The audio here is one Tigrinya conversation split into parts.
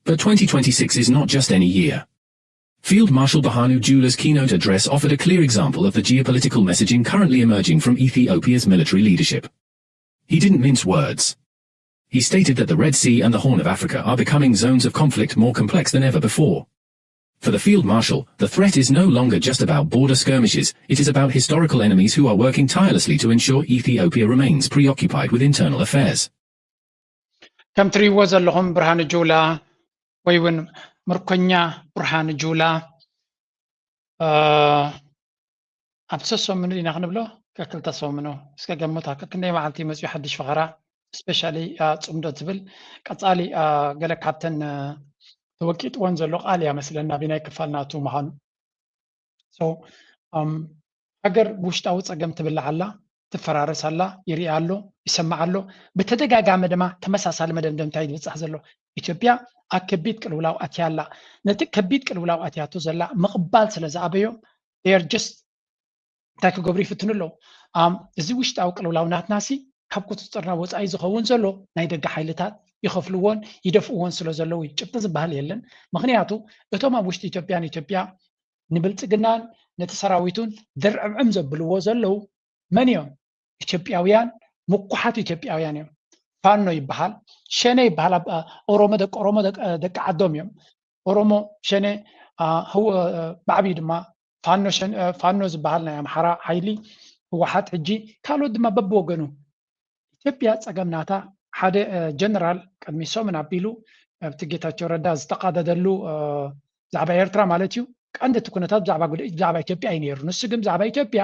But twenty twenty-six is not just any year. Field Marshal Birhanu Jula's keynote address offered a clear example of the geopolitical messaging currently emerging from Ethiopia's military leadership. He didn't mince words. He stated that the Red Sea and the Horn of Africa are becoming zones of conflict more complex than ever before. For the Field Marshal, the threat is no longer just about border skirmishes, it is about historical enemies who are working tirelessly to ensure Ethiopia remains preoccupied with internal affairs. ከም ትሪእዎ ዘለኹም ብርሃኑ ጁላ ወይ እውን ምርኮኛ ብርሃኑ ጁላ ኣብ ሰሶምኑ ኢና ክንብሎ ከክልተ ሰሙኑ እስከ ገምታ ከክንደይ መዓልቲ መፅኡ ሓድሽ ፈኸራ ስፔሻሊ ፅምዶ ትብል ቀፃሊ ገለ ካብተን ተወቂጥወን ዘሎ ቃል እያ መስለና ብናይ ክፋል ናቱ ምዃኑ ሃገር ውሽጣዊ ፀገም ትብላዕ ኣላ ትፈራረስ ኣላ ይርኢ ኣሎ ይሰማዕ ኣሎ ብተደጋጋሚ ድማ ተመሳሳሊ መደምደምታ ይብፃሕ ዘሎ ኢትዮጵያ ኣብ ከቢድ ቅልውላው ኣትያ ኣላ ነቲ ከቢድ ቅልውላው ኣትያቶ ዘላ ምቕባል ስለ ዝኣበዮም ጀስት እንታይ ክገብሩ ይፍትኑ ኣለዉ እዚ ውሽጣዊ ቅልውላው ናትናሲ ካብ ቁፅፅርና ወፃኢ ዝኸውን ዘሎ ናይ ደገ ሓይልታት ይኸፍልዎን ይደፍእዎን ስለ ዘለዉ ጭብጢ ዝበሃል የለን ምክንያቱ እቶም ኣብ ውሽጢ ኢትዮጵያን ኢትዮጵያ ንብልፅግናን ነቲ ሰራዊቱን ድርዕምዕም ዘብልዎ ዘለዉ መን እዮም ኢትዮጵያውያን ምኩሓት ኢትዮጵያውያን እዮም ፋኖ ይበሃል ሸነ ይበሃል ኦሮሞ ደቂ ኦሮሞ ደቂ ዓዶም እዮም ኦሮሞ ሸነ ብዓብዩ ድማ ፋኖ ዝበሃል ናይ ኣምሓራ ሓይሊ ህወሓት ሕጂ ካልኦት ድማ በብወገኑ ኢትዮጵያ ፀገም ናታ ሓደ ጀነራል ቅድሚ ሰሙን ኣቢሉ ኣብቲ ጌታቸው ረዳ ዝተቃደደሉ ብዛዕባ ኤርትራ ማለት እዩ ቀንዲ እቲ ኩነታት ብዛዕባ ኢትዮጵያ እዩ ነይሩ ንሱ ግን ብዛዕባ ኢትዮጵያ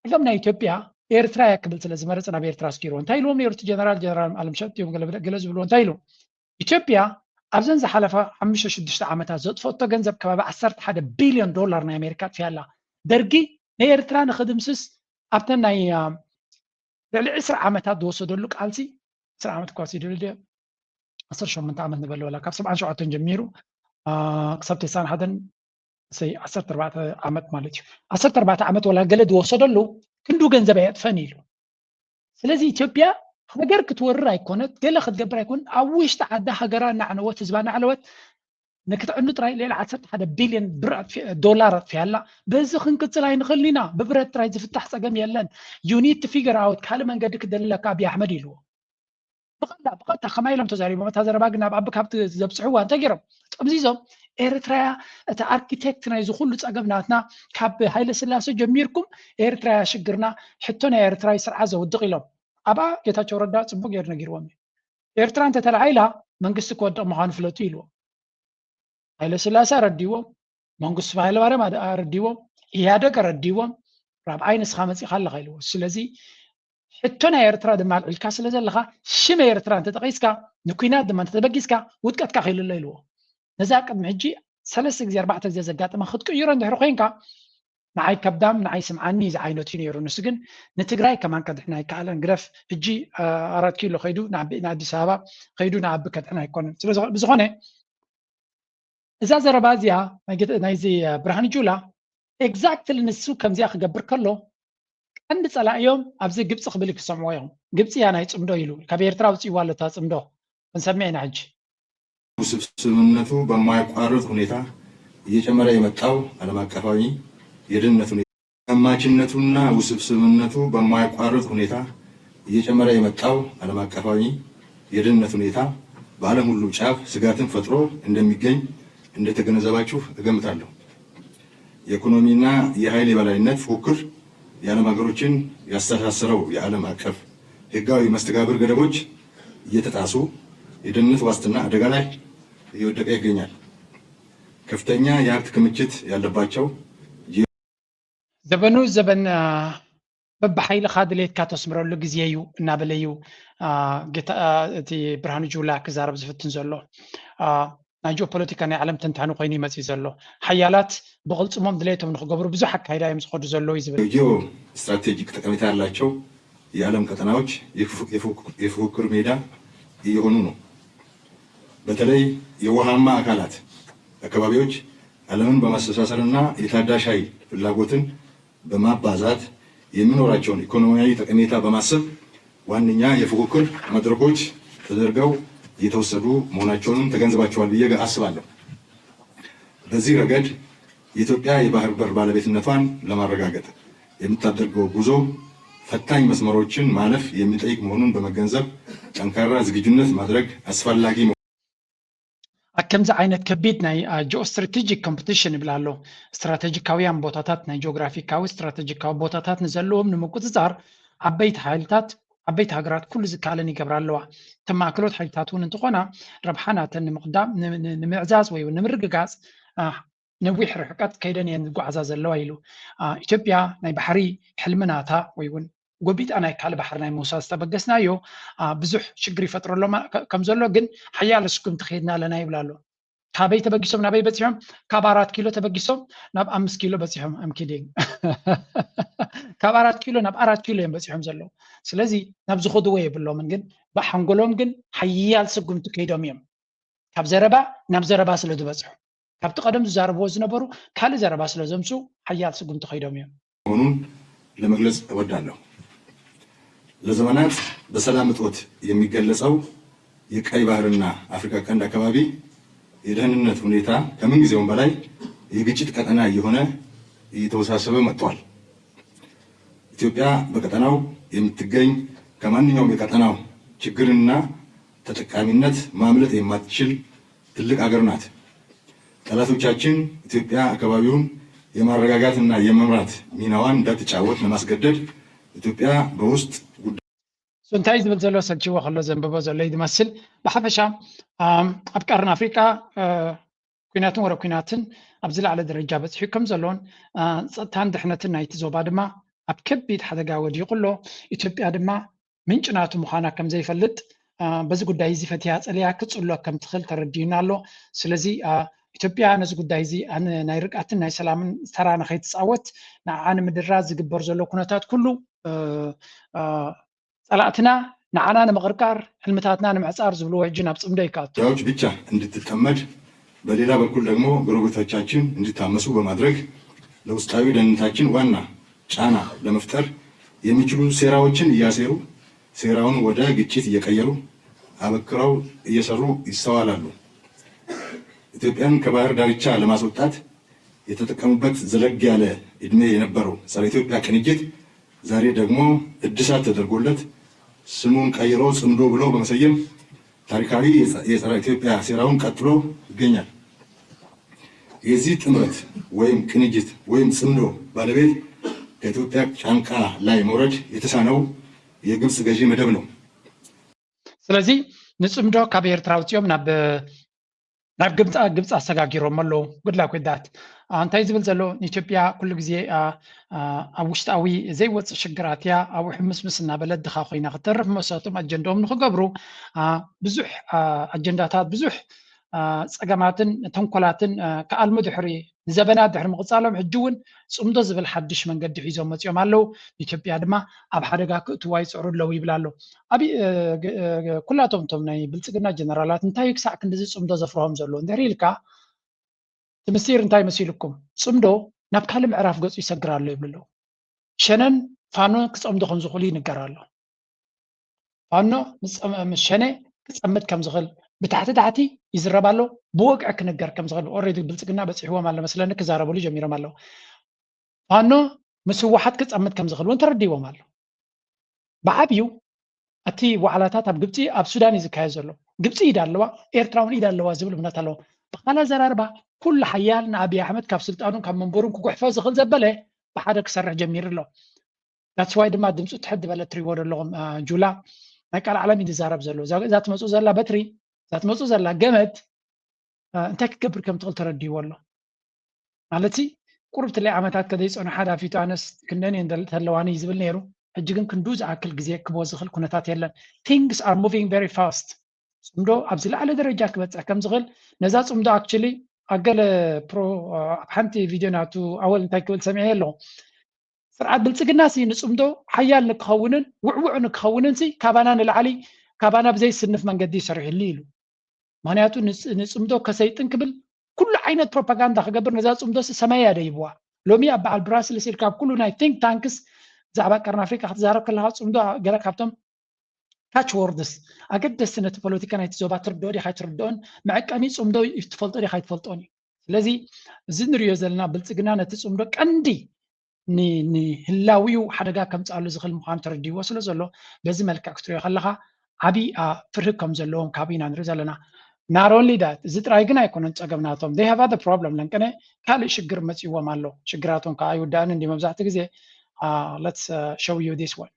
ጸገም ናይ ኢትዮጵያ ኤርትራ እያ ክብል ስለ ዝመረፀ ናብ ኤርትራ ኣስጊርዎ እንታይ ኢልዎም ነይሩ እቲ ጀነራል ጀነራል ኣለምሸት እዮም ገለ ዝብልዎ እንታይ ኢሉ ኢትዮጵያ ኣብዘን ዝሓለፋ ሓሙሽተ ሽዱሽተ ዓመታት ዘጥፈቶ ገንዘብ ከባቢ ዓሰርተ ሓደ ቢልዮን ዶላር ናይ ኣሜሪካ ኣጥፊያ ኣላ ደርጊ ንኤርትራ ንክድምስስ ኣብተን ናይ ልዕሊ ዕስራ ዓመታት ዝወሰደሉ ቃልሲ ዕስራ ዓመት እኳ ሲድል ድዮ ዓሰርተ ሸሞንተ ዓመት ንበል ወላ ካብ ሰብዓን ሸውዓተን ጀሚሩ ክሳብ ተስዓን ሓደን ሰይ ዓሰርተ ኣርባዕተ ዓመት ማለት እዩ ዓሰርተ ኣርባዕተ ዓመት ወላ ገለ ዝወሰደሉ ክንዱ ገንዘብ ኣየጥፈን ኢሉ ስለዚ ኢትዮጵያ ሃገር ክትወርር ኣይኮነት ገለ ክትገብር ኣይኮነት ኣብ ውሽጢ ዓዳ ሃገራ እናዕነወት ህዝባ እናዕለወት ንክትዕኑ ጥራይ ሌላ ዓሰርተ ሓደ ቢልዮን ብር ዶላር ኣጥፊያ ኣላ በዚ ክንቅፅል ኣይንኽእልን ኢና ብብረት ጥራይ ዝፍታሕ ፀገም የለን you need to figure out ካልእ መንገዲ ክደልለካ ኣብይ ኣሕመድ ኢልዎ ብቐንዳ ብቐጥታ ከማይ ኢሎም ተዛሪቦም እታ ዘረባ ግን ናብ ኣቢ ካብቲ ዘብፅሕዋ እንታይ ገይሮም ጠምዚዞም ኤርትራያ እቲ ኣርኪቴክት ናይዚ ኩሉ ፀገም ናትና ካብ ሃይለ ስላሴ ጀሚርኩም ኤርትራያ ሽግርና ሕቶ ናይ ኤርትራዊ ስርዓት ዘውድቕ ኢሎም ኣብኣ ጌታቸው ረዳ ፅቡቅ ገይሩ ነጊርዎም እዩ ኤርትራ እንተተላዒላ መንግስቲ ክወድቕ ምዃኑ ፍለጡ ኢልዎም ሃይለ ስላሴ ኣረዲዎም መንግስቱ ሃይለማርያም ኣረዲዎም ኢህኣደግ ኣረዲዎም ራብዓይ ንስኻ መፂኻ ኣለኻ ኢልዎ ስለዚ ሕቶ ናይ ኤርትራ ድማ ኣልዒልካ ስለ ዘለኻ ሽም ኤርትራ እንተጠቒስካ ንኩናት ድማ እንተተበጊስካ ውድቀትካ ክኢሉ ኣሎ ኢልዎ ነዛ ቅድሚ ሕጂ ሰለስተ ግዜ ኣርባዕተ ግዜ ዘጋጠመ ክትቅይሮ እንድሕር ኮይንካ ንዓይ ከብዳም ንዓይ ስምዓኒ ዝዓይነቱ እዩ ነይሩ ንሱ ግን ንትግራይ ከማን ከድሕን ኣይከኣለን ግደፍ ሕጂ ኣራት ኪሎ ከይዱ ንኣዲስ ኣበባ ከይዱ ንኣቢ ከድሕን ኣይኮነን ስለዝኾነ እዛ ዘረባ እዚኣ ናይዚ ብርሃን ጁላ exactly ንሱ ከምዚኣ ክገብር ከሎ ቀንዲ ፀላእዮም ኣብዚ ግብፂ ክብል ክሰምዎ እዮም ግብፂ እያ ናይ ፅምዶ ኢሉ ካብ ኤርትራ ኣውፅእዋ ኣሎ እታ ፅምዶ ክንሰምዕ ኢና ሕጂ ውስብስብነቱ በማያቋርጥ ሁኔታ እየጨመረ የመጣው ዓለም አቀፋዊ የደህንነት ሁኔታ ተዛማችነቱና ውስብስብነቱ በማያቋርጥ ሁኔታ እየጨመረ የመጣው ዓለም አቀፋዊ የደህንነት ሁኔታ በዓለም ሁሉ ጫፍ ስጋትን ፈጥሮ እንደሚገኝ እንደተገነዘባችሁ እገምታለሁ። የኢኮኖሚና የኃይል የበላይነት ፉክክር የዓለም ሀገሮችን ያስተሳሰረው የዓለም አቀፍ ህጋዊ መስተጋብር ገደቦች እየተጣሱ የደህንነት ዋስትና አደጋ ላይ እየወደቀ ይገኛል። ከፍተኛ የሀብት ክምችት ያለባቸው ዘበኑ ዘበን በብሓይልኻ ድሌትካ ተስምረሉ ግዜ እዩ እናበለ እዩ እቲ ብርሃኑ ጁላ ክዛረብ ዝፍትን ዘሎ ናይ ጂኦፖለቲካ ናይ ዓለም ተንታኒ ኮይኑ ይመፅእ ዘሎ ሓያላት ብቕልፅሞም ድሌቶም ንክገብሩ ብዙሕ ኣካይዳ እዮም ዝኸዱ ዘለዉ እዩ ዝብል ጂኦ ስትራቴጂክ ጠቀሜታ ያላቸው የዓለም ቀጠናዎች የፉክክር ሜዳ እየሆኑ ነው። በተለይ የውሃማ አካላት አካባቢዎች ዓለምን በማስተሳሰርና የታዳሽ ኃይል ፍላጎትን በማባዛት የሚኖራቸውን ኢኮኖሚያዊ ጠቀሜታ በማሰብ ዋነኛ የፉክክር መድረኮች ተደርገው የተወሰዱ መሆናቸውንም ተገንዝባቸዋል ብዬ አስባለሁ። በዚህ ረገድ የኢትዮጵያ የባህር በር ባለቤትነቷን ለማረጋገጥ የምታደርገው ጉዞ ፈታኝ መስመሮችን ማለፍ የሚጠይቅ መሆኑን በመገንዘብ ጠንካራ ዝግጁነት ማድረግ አስፈላጊ ከምዚ ዓይነት ከቢድ ናይ ጂኦ ስትራቴጂክ ኮምፒቲሽን ይብል ኣሎ። ስትራቴጂካውያን ቦታታት፣ ናይ ጂኦግራፊካዊ ስትራቴጂካዊ ቦታታት ንዘለዎም ንምቁፅፃር ዓበይቲ ሓይልታት፣ ዓበይቲ ሃገራት ኩሉ ዝከኣለን ይገብራ ኣለዋ። እተን ማእከሎት ሓይልታት እውን እንተኾና ረብሓ ናተን ንምቕዳም ንምዕዛዝ ወይ እውን ንምርግጋፅ ነዊሕ ርሕቀት ከይደን እየን ዝጓዓዛ ዘለዋ ኢሉ። ኢትዮጵያ ናይ ባሕሪ ሕልሚ ናታ ወይ እውን ጎቢጣ ናይ ካልእ ባሕሪ ናይ ምውሳድ ዝተበገስናዮ ብዙሕ ሽግር ይፈጥረሎም ከም ዘሎ ግን ሓያለ ስጉምቲ ከይድና ኣለና ይብል ኣሎ። ካበይ ተበጊሶም ናበይ በፂሖም? ካብ ኣራት ኪሎ ተበጊሶም ናብ ኣምስት ኪሎ በፂሖም። ኣም ኪዲንግ ካብ ኣራት ኪሎ ናብ ኣራት ኪሎ እዮም በፂሖም ዘለዉ። ስለዚ ናብ ዝኸድዎ የብሎምን፣ ግን ብሓንጎሎም ግን ሓያል ስጉምቲ ከይዶም እዮም። ካብ ዘረባ ናብ ዘረባ ስለ ዝበፅሑ ካብቲ ቀደም ዝዛረብዎ ዝነበሩ ካልእ ዘረባ ስለ ዘምፅኡ ሓያል ስጉምቲ ከይዶም እዮም። መሆኑን ለመግለጽ እወዳለሁ። ለዘመናት በሰላም እጦት የሚገለጸው የቀይ ባህርና አፍሪካ ቀንድ አካባቢ የደህንነት ሁኔታ ከምንጊዜውም በላይ የግጭት ቀጠና እየሆነ እየተወሳሰበ መጥቷል። ኢትዮጵያ በቀጠናው የምትገኝ ከማንኛውም የቀጠናው ችግርና ተጠቃሚነት ማምለጥ የማትችል ትልቅ አገር ናት። ጠላቶቻችን ኢትዮጵያ አካባቢውን የማረጋጋትና የመምራት ሚናዋን እንዳትጫወት ለማስገደድ ኢትዮጵያ በውስጥ ጉዳይ እንታይ ዝብል ዘሎ ሰልችዎ ከሎ ዘንብቦ ዘሎ እዩ ዝመስል። ብሓፈሻ ኣብ ቀርን ኣፍሪቃ ኩናትን ወረ ኩናትን ኣብ ዝለዓለ ደረጃ በፂሑ ከም ዘሎን ፀጥታን ድሕነትን ናይቲ ዞባ ድማ ኣብ ከቢድ ሓደጋ ወዲቑ ኣሎ። ኢትዮጵያ ድማ ምንጭ ናቱ ምዃና ከም ዘይፈልጥ በዚ ጉዳይ እዚ ፈትያ ፀሊያ ክፅሎ ከም ትኽእል ተረዲኡና ኣሎ። ስለዚ ኢትዮጵያ ነዚ ጉዳይ እዚ ናይ ርግኣትን ናይ ሰላምን ተራ ንኸይትፃወት ንዓ ንምድራ ዝግበር ዘሎ ኩነታት ኩሉ ፀላእትና ንዓና ንምቕርቃር ሕልምታትና ንምዕፃር ዝብልዎ ሕጂ ናብ ፅምዶ ይካቱ። ያዎች ብቻ እንድትጠመድ በሌላ በኩል ደግሞ ጎረቤቶቻችን እንዲታመሱ በማድረግ ለውስጣዊ ደህንነታችን ዋና ጫና ለመፍጠር የሚችሉ ሴራዎችን እያሴሩ ሴራውን ወደ ግጭት እየቀየሩ አበክረው እየሰሩ ይስተዋላሉ። ኢትዮጵያን ከባህር ዳርቻ ለማስወጣት የተጠቀሙበት ዘለግ ያለ እድሜ የነበረው ጸረ ኢትዮጵያ ቅንጅት ዛሬ ደግሞ እድሳት ተደርጎለት ስሙን ቀይሮ ጽምዶ ብሎ በመሰየም ታሪካዊ የጸረ ኢትዮጵያ ሴራውን ቀጥሎ ይገኛል። የዚህ ጥምረት ወይም ቅንጅት ወይም ጽምዶ ባለቤት ከኢትዮጵያ ጫንቃ ላይ መውረድ የተሳነው የግብጽ ገዢ መደብ ነው። ስለዚ ንጽምዶ ካብ ኤርትራ ኣውጺኦም ናብ ናብ ግብፂ ግብፂ ኣሰጋጊሮም ኣለዉ። ጉድላ ኩዳት እንታይ ዝብል ዘሎ ንኢትዮጵያ ኩሉ ግዜ ኣብ ውሽጣዊ ዘይወፅእ ሽግራት እያ ኣብኡ ሕምስምስ እናበለት ድኻ ኮይና ክትተርፍ መሰቶም ኣጀንዳኦም ንክገብሩ ብዙሕ ኣጀንዳታት ብዙሕ ፀገማትን ተንኮላትን ክኣልሙ ድሕሪ ንዘበናት ድሕሪ ምቕፃሎም ሕጂ እውን ፅምዶ ዝብል ሓድሽ መንገዲ ሒዞም መፂኦም ኣለዉ። ንኢትዮጵያ ድማ ኣብ ሓደጋ ክእትዋ ይፅዕሩ ኣለዉ ይብል ኣሎ። ኣብ ኩላቶም እቶም ናይ ብልፅግና ጀነራላት እንታይ ክሳዕ ክንድዚ ፅምዶ ዘፍርሆም ዘሎ እንድሕር ኢልካ እቲ ምስጢር እንታይ መሲልኩም? ፅምዶ ናብ ካልእ ምዕራፍ ገፁ ይሰግር ኣሎ ይብሉ ኣለዉ። ሸነን ፋኖን ክፀምዱ ከም ዝኽእሉ ይንገር ኣሎ። ፋኖ ምስ ሸነ ክፀምድ ከም ዝኽእል ብታሕቲ ታሕቲ ይዝረብ ኣሎ። ብወግዒ ክንገር ከም ዝኽእል ኦሬዲ ብልፅግና በፂሕዎም ኣሎ መስለኒ ክዛረብሉ ጀሚሮም ኣለዉ። ፋኖ ምስ ህወሓት ክፀምድ ከም ዝኽእል እውን ተረዲዎም ኣሎ። ብዓብዩ እቲ ዋዕላታት ኣብ ግብፂ ኣብ ሱዳን እዩ ዝካየድ ዘሎ። ግብፂ ኢድ ኣለዋ፣ ኤርትራ እውን ኢድ ኣለዋ ዝብል እምነት ኣለዎ። ብካል ኣዘራርባ ኩሉ ሓያል ንኣብይ ኣሕመድ ካብ ስልጣኑን ካብ መንበሩን ክጉሕፎ ዝኽእል ዘበለ ብሓደ ክሰርሕ ጀሚሩ ኣሎ። ዳትስዋይ ድማ ድምፁ ትሕት ዝበለ ትሪዎ ዘለኹም ጁላ ናይ ቃል ዓለም እዩ ዝዛረብ ዘሎ። እዛ ትመፁ ዘላ በትሪ እዛ ትመፁ ዘላ ገመድ እንታይ ክገብር ከም ትኽእል ተረዲዎ ኣሎ። ማለት ቁሩብ ትለይ ዓመታት ከዘይፀኑ ሓዳፊቱ ኣነስ ክንደን እየን ተለዋኒ እዩ ዝብል ነይሩ። ሕጂ ግን ክንዱ ዝኣክል ግዜ ክቦ ዝኽእል ኩነታት የለን። Things are moving very fast። ፅምዶ ኣብ ዝለዓለ ደረጃ ክበፅሕ ከም ዝኽእል ነዛ ፅምዶ actually ኣብ ገለ ፕሮ ኣብ ሓንቲ ቪድዮ ናቱ ኣወል እንታይ ክብል ሰሚዐ ኣለኹ። ስርዓት ብልፅግና ሲ ንፅምዶ ሓያል ንክኸውንን ውዕውዕ ንክኸውንን ሲ ካባና ንላዕሊ ካባና ብዘይስንፍ መንገዲ ይሰርሕሉ ኢሉ። ምክንያቱ ንፅምዶ ከሰይጥን ክብል ኩሉ ዓይነት ፕሮፓጋንዳ ክገብር ነዛ ፅምዶ ሲ ሰማይ እያ ደይብዋ። ሎሚ ኣብ በዓል ብራስልስ ኢልካ ኣብ ኩሉ ናይ ቲንክ ታንክስ ብዛዕባ ቀርኒ ኣፍሪካ ክትዛረብ ከለካ ፅምዶ ገለ ካብቶም ካች ወርድስ ኣገደስቲ፣ ነቲ ፖለቲካ ናይቲ ዞባ ትርድኦ ዲኻ ኣይትርድኦን፣ መዐቀኒ ጽምዶ ትፈልጦ ዲኻ ኣይትፈልጦን እዩ። ስለዚ እዚ ንሪኦ ዘለና ብልጽግና ነቲ ጽምዶ ቀንዲ ንህላዊኡ ሓደጋ ከምፅኣሉ ዝኽእል ምዃኑ ተረዲዎ ስለ ዘሎ በዚ መልክዕ ክትሪኦ ከለኻ ዓብዪ ፍርሂ ከም ዘለዎም ካብ ኢና ንርኢ ዘለና። Not only that፣ እዚ ጥራይ ግን ኣይኮነን ፀገም ናቶም። They have other problem። ለንቀነ ካልእ ሽግር መፂዎም ኣሎ። ሽግራቶም ከዓ ኣይውዳእን እንዲ መብዛሕቲ ግዜ። Let's show you this one.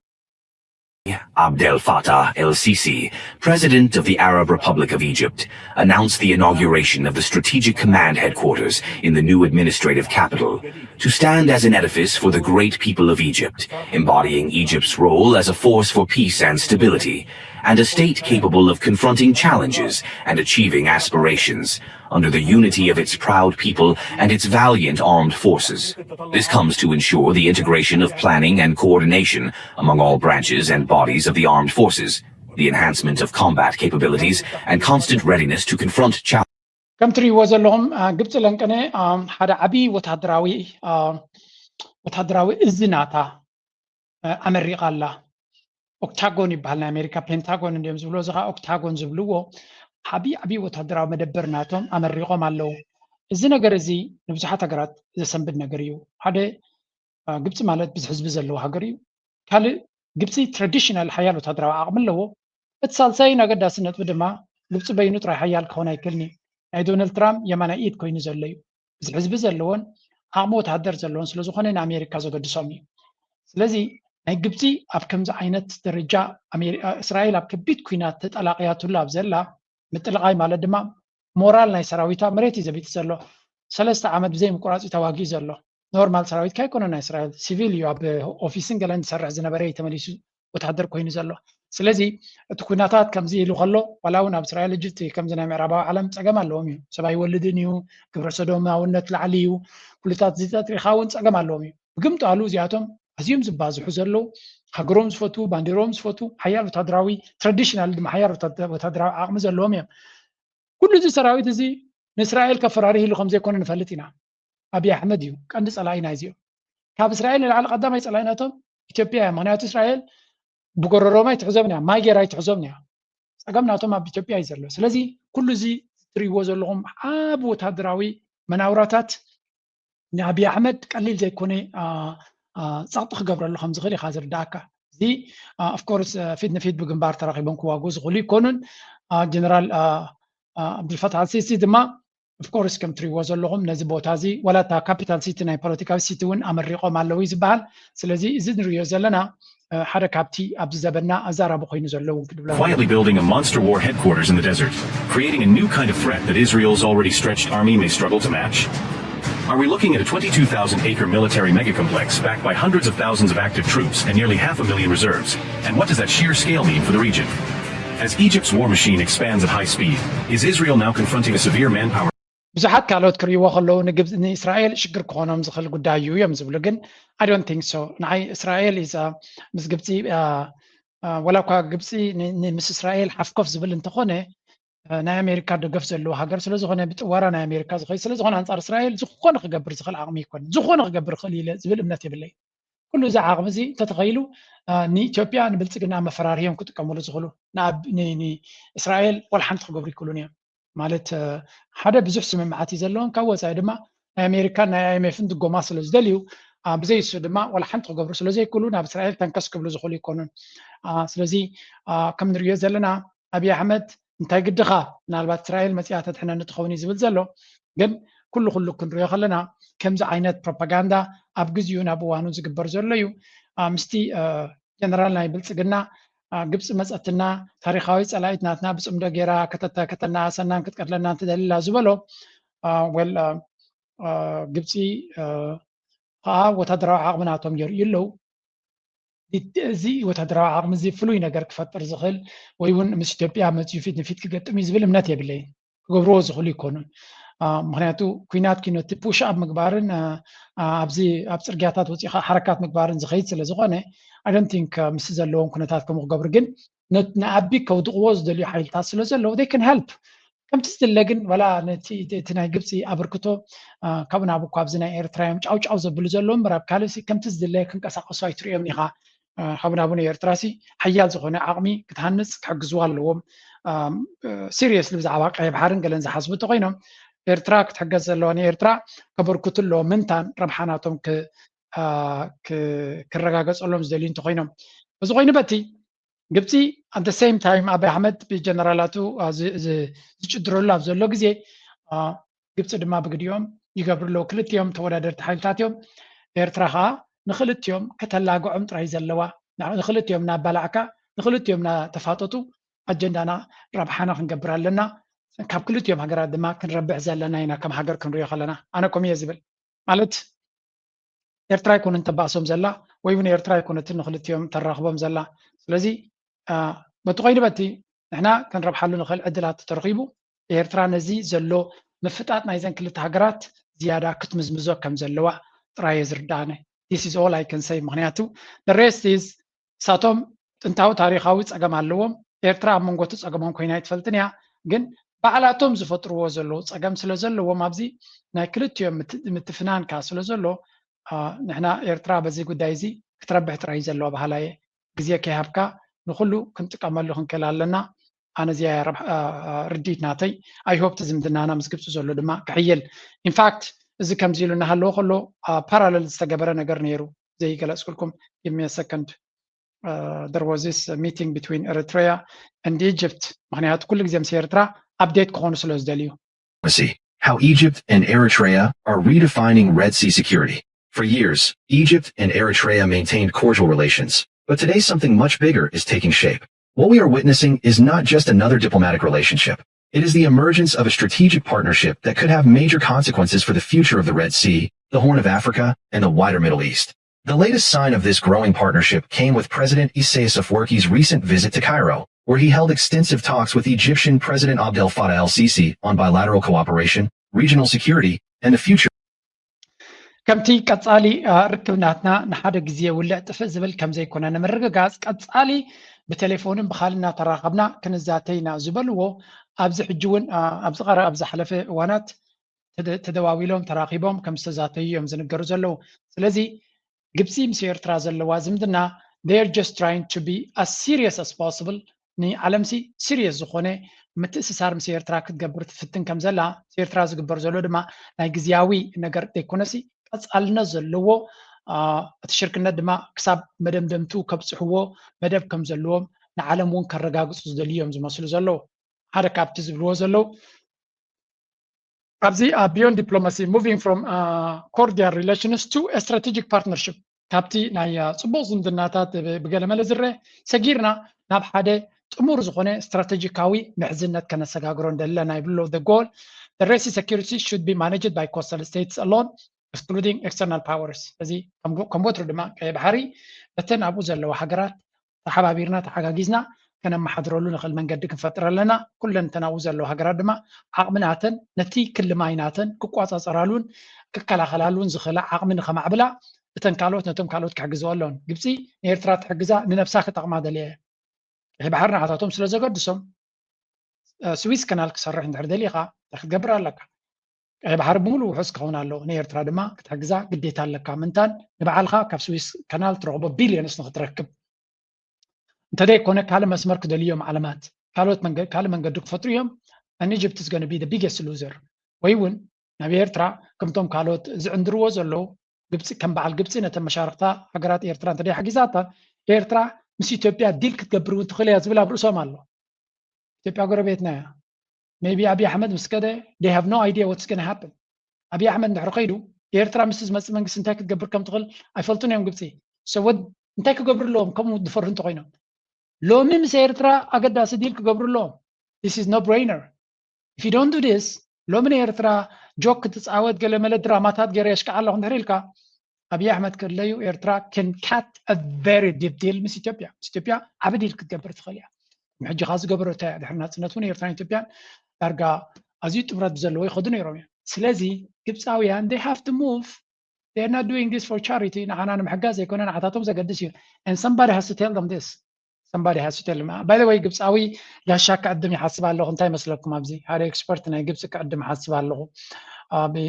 Abdel Fattah el Sisi, President of the Arab Republic of Egypt, announced the inauguration of the Strategic Command Headquarters in the new administrative capital, to stand as an edifice for the great people of Egypt, embodying Egypt's role as a force for peace and stability, and a state capable of confronting challenges and achieving aspirations under the unity of its proud people and its valiant armed forces. This comes to ensure the integration of planning and coordination among all branches and bodies of the armed forces, the enhancement of combat capabilities, and constant readiness to confront challenges. ከም ትሪእዎ ዘለኹም ግብፂ ለንቀነ ሓደ ዓብዪ ወታደራዊ ወታደራዊ እዚ ናታ ኣመሪቓ ኣላ። ኦክታጎን ይበሃል ናይ ኣሜሪካ፣ ፔንታጎን እንዲዮም ዝብሎ፣ እዚ ከዓ ኦክታጎን ዝብልዎ ዓብዪ ዓብዪ ወታደራዊ መደበር ናቶም ኣመሪቖም ኣለዉ። እዚ ነገር እዚ ንብዙሓት ሃገራት ዘሰንብድ ነገር እዩ። ሓደ ግብፂ ማለት ብዙሕ ህዝቢ ዘለዎ ሃገር እዩ። ካልእ ግብፂ ትራዲሽናል ሓያል ወታደራዊ ዓቕሚ ኣለዎ። እቲ ሳልሳይን ኣገዳሲ ነጥቢ ድማ ግብፂ በይኑ ጥራይ ሓያል ክኾን ኣይክእልን እዩ። ናይ ዶናልድ ትራምፕ የማናይ ኢድ ኮይኑ ዘሎ እዩ። ብዙሕ ህዝቢ ዘለዎን ዓቕሚ ወታደር ዘለዎን ስለዝኾነ ንኣሜሪካ ዘገድሶም እዩ። ስለዚ ናይ ግብፂ ኣብ ከምዚ ዓይነት ደረጃ እስራኤል ኣብ ከቢድ ኩናት ተጠላቕያትሉ ኣብ ዘላ፣ ምጥልቓይ ማለት ድማ ሞራል ናይ ሰራዊታ መሬት እዩ ዘቢጡ ዘሎ። ሰለስተ ዓመት ብዘይ ምቁራፅ እዩ ተዋጊኡ ዘሎ። ኖርማል ሰራዊት ካይኮነ ናይ እስራኤል ሲቪል እዩ ኣብ ኦፊስን ገለን ዝሰርሕ ዝነበረ እዩ ተመሊሱ ወታደር ኮይኑ ዘሎ። ስለዚ እቲ ኩናታት ከምዚ ኢሉ ከሎ ዋላ እውን ኣብ እስራኤል ሕጂ እቲ ከምዚ ናይ ምዕራባዊ ዓለም ፀገም ኣለዎም እዩ። ሰብ ኣይወልድን እዩ፣ ግብረ ሰዶማውነት ላዕሊ እዩ፣ ኩልታት ዝተጥሪኻ እውን ፀገም ኣለዎም እዩ። ብግምጣሉ እዚኣቶም ኣዝዮም ዝባዝሑ ዘለዉ ሃገሮም ዝፈትዉ፣ ባንዲሮም ዝፈትዉ፣ ሓያል ወታደራዊ ትራዲሽናል ድማ ሓያል ወታደራዊ ዓቕሚ ዘለዎም እዮም። ኩሉ እዚ ሰራዊት እዚ ንእስራኤል ከፈራርህ ኢሉ ከም ዘይኮነ ንፈልጥ ኢና። ኣብይ ኣሕመድ እዩ ቀንዲ ፀላኢ ናይዚኦም። ካብ እስራኤል ንላዕሊ ቀዳማይ ፀላኢ ናቶም ኢትዮጵያ እያ። ምክንያቱ እስራኤል ብጎረሮም ኣይትሕዞም እያ፣ ማይ ገይራ ኣይትሕዞም እያ። ፀገም ናቶም ኣብ ኢትዮጵያ እዩ ዘሎ። ስለዚ ኩሉ እዚ ትሪእዎ ዘለኹም ዓብ ወታደራዊ መናውራታት ንኣብይ ኣሕመድ ቀሊል ዘይኮነ ፀቕጢ ክገብረሉ ከም ዝኽእል ኢኻ ዝርዳእካ። እዚ ኦፍኮርስ ፊት ንፊት ብግንባር ተራኺቦም ክዋግኡ ዝኽእሉ ይኮኑን። ጀነራል ኣብዱልፈታሕ ኣልሲሲ ድማ ኦፍኮርስ ከም ትሪእዎ ዘለኹም ነዚ ቦታ እዚ ዋላ እታ ካፒታል ሲቲ ናይ ፖለቲካዊ ሲቲ እውን ኣመሪቖም ኣለዉ እዩ ዝበሃል። ስለዚ እዚ ንሪኦ ዘለና ሓደ ካብቲ ኣብዚ ዘበና ኣዛራቢ ኮይኑ ዘሎ እውን ክድብሎ Quietly building a monster war headquarters in the desert, creating a new kind of threat that Israel's already stretched army may struggle to match. Are we looking at a twenty-two thousand acre military megacomplex backed by hundreds of thousands of active troops and nearly half a million reserves? And what does that sheer scale mean for the region? As Egypt's war machine expands at high speed, is Israel now confronting a severe manpower ብዙሓት ካልኦት ክርእይዎ ከለዉ ንግብፂ ንእስራኤል ሽግር ክኾኖም ዝኽእል ጉዳይ እዩ እዮም ዝብሉ። ግን I don't think so። ንዓይ እስራኤል is ምስ ግብፂ ወላ እኳ ግብፂ ምስ እስራኤል ሓፍኮፍ ዝብል እንተኾነ ናይ ኣሜሪካ ደገፍ ዘለዎ ሃገር ስለዝኾነ ብጥዋራ ናይ ኣሜሪካ ዝኸይ ስለዝኾነ ኣንፃር እስራኤል ዝኾነ ክገብር ዝኽእል ዓቕሚ ይኮን ዝኾነ ክገብር ይኽእል ኢለ ዝብል እምነት የብለይ። ኩሉ እዚ ዓቕሚ እዚ እንተተኸይሉ ንኢትዮጵያ ንብልፅግና መፈራርሂ እዮም ክጥቀምሉ ዝኽእሉ። ንእስራኤል ዋላ ሓንቲ ክገብሩ ይክእሉን እዮም። ማለት ሓደ ብዙሕ ስምምዓት እዩ ዘለዎም፣ ካብ ወፃኢ ድማ ናይ ኣሜሪካን ናይ ኣይኤምኤፍን ድጎማ ስለ ዝደልዩ ብዘይ እሱ ድማ ዋላ ሓንቲ ክገብሩ ስለ ዘይክእሉ ናብ እስራኤል ተንከስ ክብሉ ዝኽእሉ ይኮኑን። ስለዚ ከም ንሪኦ ዘለና ኣብይ ኣሕመድ እንታይ ግድኻ ምናልባት እስራኤል መፂኣ ተድሕነኒ ትኸውን እዩ ዝብል ዘሎ። ግን ኩሉ ኩሉ ክንሪኦ ከለና ከምዚ ዓይነት ፕሮፓጋንዳ ኣብ ግዜኡን ኣብ እዋኑን ዝግበር ዘሎ እዩ። ምስቲ ጀነራል ናይ ብልፅግና ግብፂ መፀትና ታሪካዊ ፀላኢት ናትና ብፅምዶ ገይራ ከተናእሰናን ክትቀትለናን ትደሊ ኣላ ዝበሎ well ግብፂ ከዓ ወታደራዊ ዓቕሚ ናቶም የርእዩ ኣለዉ። እዚ ወታደራዊ ዓቕሚ እዚ ፍሉይ ነገር ክፈጥር ዝኽእል ወይ እውን ምስ ኢትዮጵያ መፅዩ ፊት ንፊት ክገጥም እዩ ዝብል እምነት የብለይን። ክገብርዎ ዝኽእሉ ይኮኑን። ምክንያቱ ኩናት ኪኖ እቲ ፑሽ ኣብ ምግባርን ኣብዚ ኣብ ፅርግያታት ወፂኻ ሓረካት ምግባርን ዝኸይድ ስለ ዝኾነ I don't think ምስ ዘለዎም ኩነታት ከምኡ ክገብሩ ግን ንኣቢ ከውድቕዎ ዝደልዩ ሓይልታት ስለ ዘለዉ they can help። ከምቲ ዝድለ ግን ዋላ ነቲ እቲ ናይ ግብፂ ኣበርክቶ ካብኡ ናብ እኳ ኣብዚ ናይ ኤርትራ እዮም ጫው ጫው ዘብሉ ዘለዉ እምበር ኣብ ካልእ ከምቲ ዝድለ ክንቀሳቀሱ ኣይትሪኦም ኢኻ። ሓቡን ኣቡን ኤርትራ ሲ ሓያል ዝኾነ ዓቕሚ ክትሃንፅ ክሕግዝዋ ኣለዎም። ሲሪየስሊ ብዛዕባ ቀይ ባሕርን ገለን ዝሓስቡ እንተኮይኖም ኤርትራ ክትሕገዝ ዘለዋ ንኤርትራ ከበርክቱ ኣለዎም ምንታን ረብሓ ናቶም ክረጋገፀሎም ዝደልዩ እንተኮይኖም እዚ ኮይኑ በቲ ግብፂ ኣት ሴም ታይም ኣቢ ኣሕመድ ብጀነራላቱ ዝጭድረሉ ኣብ ዘሎ ግዜ ግብፂ ድማ ብግዲኦም ይገብሩ ኣለዉ። ክልቲኦም ተወዳደርቲ ሓይልታት እዮም። ኤርትራ ከዓ ንክልቲኦም ከተላግዖም ጥራይ ዘለዋ ንክልቲኦም እናባላዕካ ንክልቲኦም እናተፋጠጡ ኣጀንዳና ረብሓና ክንገብር ኣለና። ካብ ክልቲኦም ሃገራት ድማ ክንረብሕ ዘለና ኢና ከም ሃገር ክንሪኦ ከለና ኣነ ኮም እየ ዝብል ማለት ኤርትራ ኣይኮነን ተባእሶም ዘላ ወይ እውን ኤርትራ ኣይኮነትን ንክልቲኦም ተራኽቦም ዘላ። ስለዚ በቲ ኮይኑ በቲ ንሕና ክንረብሓሉ ንኽእል ዕድላት ተረኺቡ ኤርትራ ነዚ ዘሎ ምፍጣጥ ናይዘን ክልተ ሃገራት ዝያዳ ክትምዝምዞ ከም ዘለዋ ጥራይ እየ ዝርዳእነ። This is all I can say። ምክንያቱ the rest is እሳቶም ጥንታዊ ታሪኻዊ ፀገም ኣለዎም። ኤርትራ ኣብ መንጎ እቲ ፀገሞም ኮይና ኣይትፈልጥን እያ። ግን ባዕላቶም ዝፈጥርዎ ዘለዉ ፀገም ስለ ዘለዎም ኣብዚ ናይ ክልቲኦም ምትፍናን ከዓ ስለ ዘሎ ንሕና ኤርትራ በዚ ጉዳይ እዚ ክትረብሕ ጥራይ እዩ ዘለዋ በሃላ እየ። ግዜ ከይሃብካ ንኩሉ ክንጥቀመሉ ክንክእል ኣለና። ኣነ እዚኣ ርድኢት ናተይ። I hope ዝምድናና ምስ ግብፂ ዘሎ ድማ ክሕይል። ኢንፋክት እዚ ከምዚ ኢሉ እናሃለዎ ከሎ ፓራለል ዝተገበረ ነገር ነይሩ ዘይገለፅኩልኩም። Give me a second. There was this meeting between Eritrea and Egypt. ምክንያቱ ኩሉ ግዜ ምስ ኤርትራ ኣፕዴት ክኾኑ ስለ ዝደልዩ see how Egypt and Eritrea are redefining Red Sea security. For years, Egypt and Eritrea maintained cordial relations, but today something much bigger is taking shape. What we are witnessing is not just another diplomatic relationship. It is the emergence of a strategic partnership that could have major consequences for the future of the Red Sea, the Horn of Africa, and the wider Middle East. The latest sign of this growing partnership came with President Isaias Afwerki's recent visit to Cairo, where he held extensive talks with Egyptian President Abdel Fattah el-Sisi on bilateral cooperation, regional security, and the future. ከምቲ ቀጻሊ ርክብ ናትና ንሓደ ግዜ ውልዕ ጥፍእ ዝብል ከም ዘይኮነ ንምርግጋጽ ቀጻሊ ብቴሌፎንን ብኻልእ እናተራኸብና ክንዛተይ ኢና ዝበልዎ ኣብዚ ሕጂ እውን ኣብዚ ቀረባ ኣብ ዝሓለፈ እዋናት ተደዋዊሎም ተራኺቦም ከም ዝተዛተዩ እዮም ዝንገሩ ዘለዉ። ስለዚ ግብፂ ምስ ኤርትራ ዘለዋ ዝምድና they are just trying to be as serious as possible ንዓለምሲ ሲሪየስ ዝኾነ ምትእስሳር ምስ ኤርትራ ክትገብር ትፍትን ከም ዘላ ኤርትራ ዝግበር ዘሎ ድማ ናይ ግዝያዊ ነገር ዘይኮነሲ ቀፃልነት ዘለዎ እቲ ሽርክነት ድማ ክሳብ መደምደምቱ ከብፅሕዎ መደብ ከም ዘለዎም ንዓለም እውን ከረጋግፁ ዝደልዩ እዮም ዝመስሉ ዘለዉ። ሓደ ካብቲ ዝብልዎ ዘለዉ ኣብዚ beyond diplomacy moving from cordial relations to strategic partnership ካብቲ ናይ ፅቡቅ ዝምድናታት ብገለመለ ዝረአ ሰጊርና ናብ ሓደ ጥሙር ዝኾነ ስትራቴጂካዊ ምሕዝነት ከነሰጋግሮ እንደለና ይብሎ። The goal the Red Sea security should be managed by coastal states alone excluding external powers። እዚ ከም ወትሩ ድማ ቀይ ባሕሪ በተን ኣብኡ ዘለዋ ሃገራት ተሓባቢርና ተሓጋጊዝና ከነመሓድረሉ ንኽእል መንገዲ ክንፈጥር ኣለና። ኩለን እተን ኣብኡ ዘለዋ ሃገራት ድማ ዓቕሚ ናተን ነቲ ክሊ ማይ ናተን ክቋፃፀራሉን ክከላኸላሉን ዝኽእላ ዓቕሚ ንኸማዕብላ እተን ካልኦት ነቶም ካልኦት ክሕግዝኦ ኣለውን። ግብፂ ንኤርትራ ትሕግዛ ንነብሳ ክጠቕማ ደልያ እያ። ቀይሕ ባሕሪ ንዓታቶም ስለ ዘገድሶም ስዊስ ከናል ክሰርሕ እንድሕር ደሊኻ እንታይ ክትገብር ኣለካ? ቀይሕ ባሕሪ ብምሉእ ውሑስ ክኸውን ኣለዎ። ንኤርትራ ድማ ክትሕግዛ ግዴታ ኣለካ። ምንታን ንባዕልኻ ካብ ስዊስ ከናል ትረኽቦ ቢልዮንስ ንክትረክብ እንተደይኮነ ካልእ መስመር ክደልዩ እዮም ዓለማት ካልኦት ካልእ መንገዲ ክፈጥሩ እዮም። And Egypt is going to be the biggest loser። ወይ እውን ናብ ኤርትራ ከምቶም ካልኦት ዝዕንድርዎ ዘለዉ ግብፂ ከም በዓል ግብፂ ነተን መሻርክታ ሃገራት ኤርትራ እንተደይ ሓጊዛታ ኤርትራ ምስ ኢትዮጵያ ዲል ክትገብር እውን ትኽእል እያ ዝብል ኣብ ርእሶም ኣሎ። ኢትዮጵያ ጎረቤትና እያ። Maybe ኣብይ ኣሕመድ ምስ ከደ they have no idea what's going to happen። ኣብይ ኣሕመድ እንድሕር ከይዱ ኤርትራ ምስ ዝመፅእ መንግስቲ እንታይ ክትገብር ከም ትኽእል ኣይፈልጡን እዮም ግብፂ። So what እንታይ ክገብሩ ኣለዎም ከምኡ ዝፈርሁ እንተኮይኖም ሎሚ ምስ ኤርትራ ኣገዳሲ ዲል ክገብሩ ኣለዎም። This is no brainer. If you don't do this ሎሚ ንኤርትራ ጆክ ክትፃወት ገለ መለ ድራማታት ገይረ የሽክዓ ኣለኹ እንድሕር ኢልካ ኣብይ ኣሕመድ ከለዩ ኤርትራ can cut a very deep deal ምስ ኢትዮጵያ ምስ ኢትዮጵያ ዓቢ ዲል ክትገብር ትኽእል እያ። ሕጂ ካ ዝገበረቶ እያ ድሕሪ ናፅነት እውን ኤርትራን ኢትዮጵያን ዳርጋ ኣዝዩ ጥምረት ብዘለዎ ይኸዱ ነይሮም እዮም። ስለዚ ግብፃውያን they have to move. They are not doing this for charity. ንዓና ንምሕጋዝ ዘይኮነ ንዓታቶም ዘገድስ እዩ። And somebody has to tell them this. Somebody has to tell them. By the way ግብፃዊ ጋሻ ክዕድም ይሓስብ ኣለኹ። እንታይ መስለኩም ኣብዚ ሓደ ኤክስፐርት ናይ ግብፂ ክዕድም ይሓስብ ኣለኹ።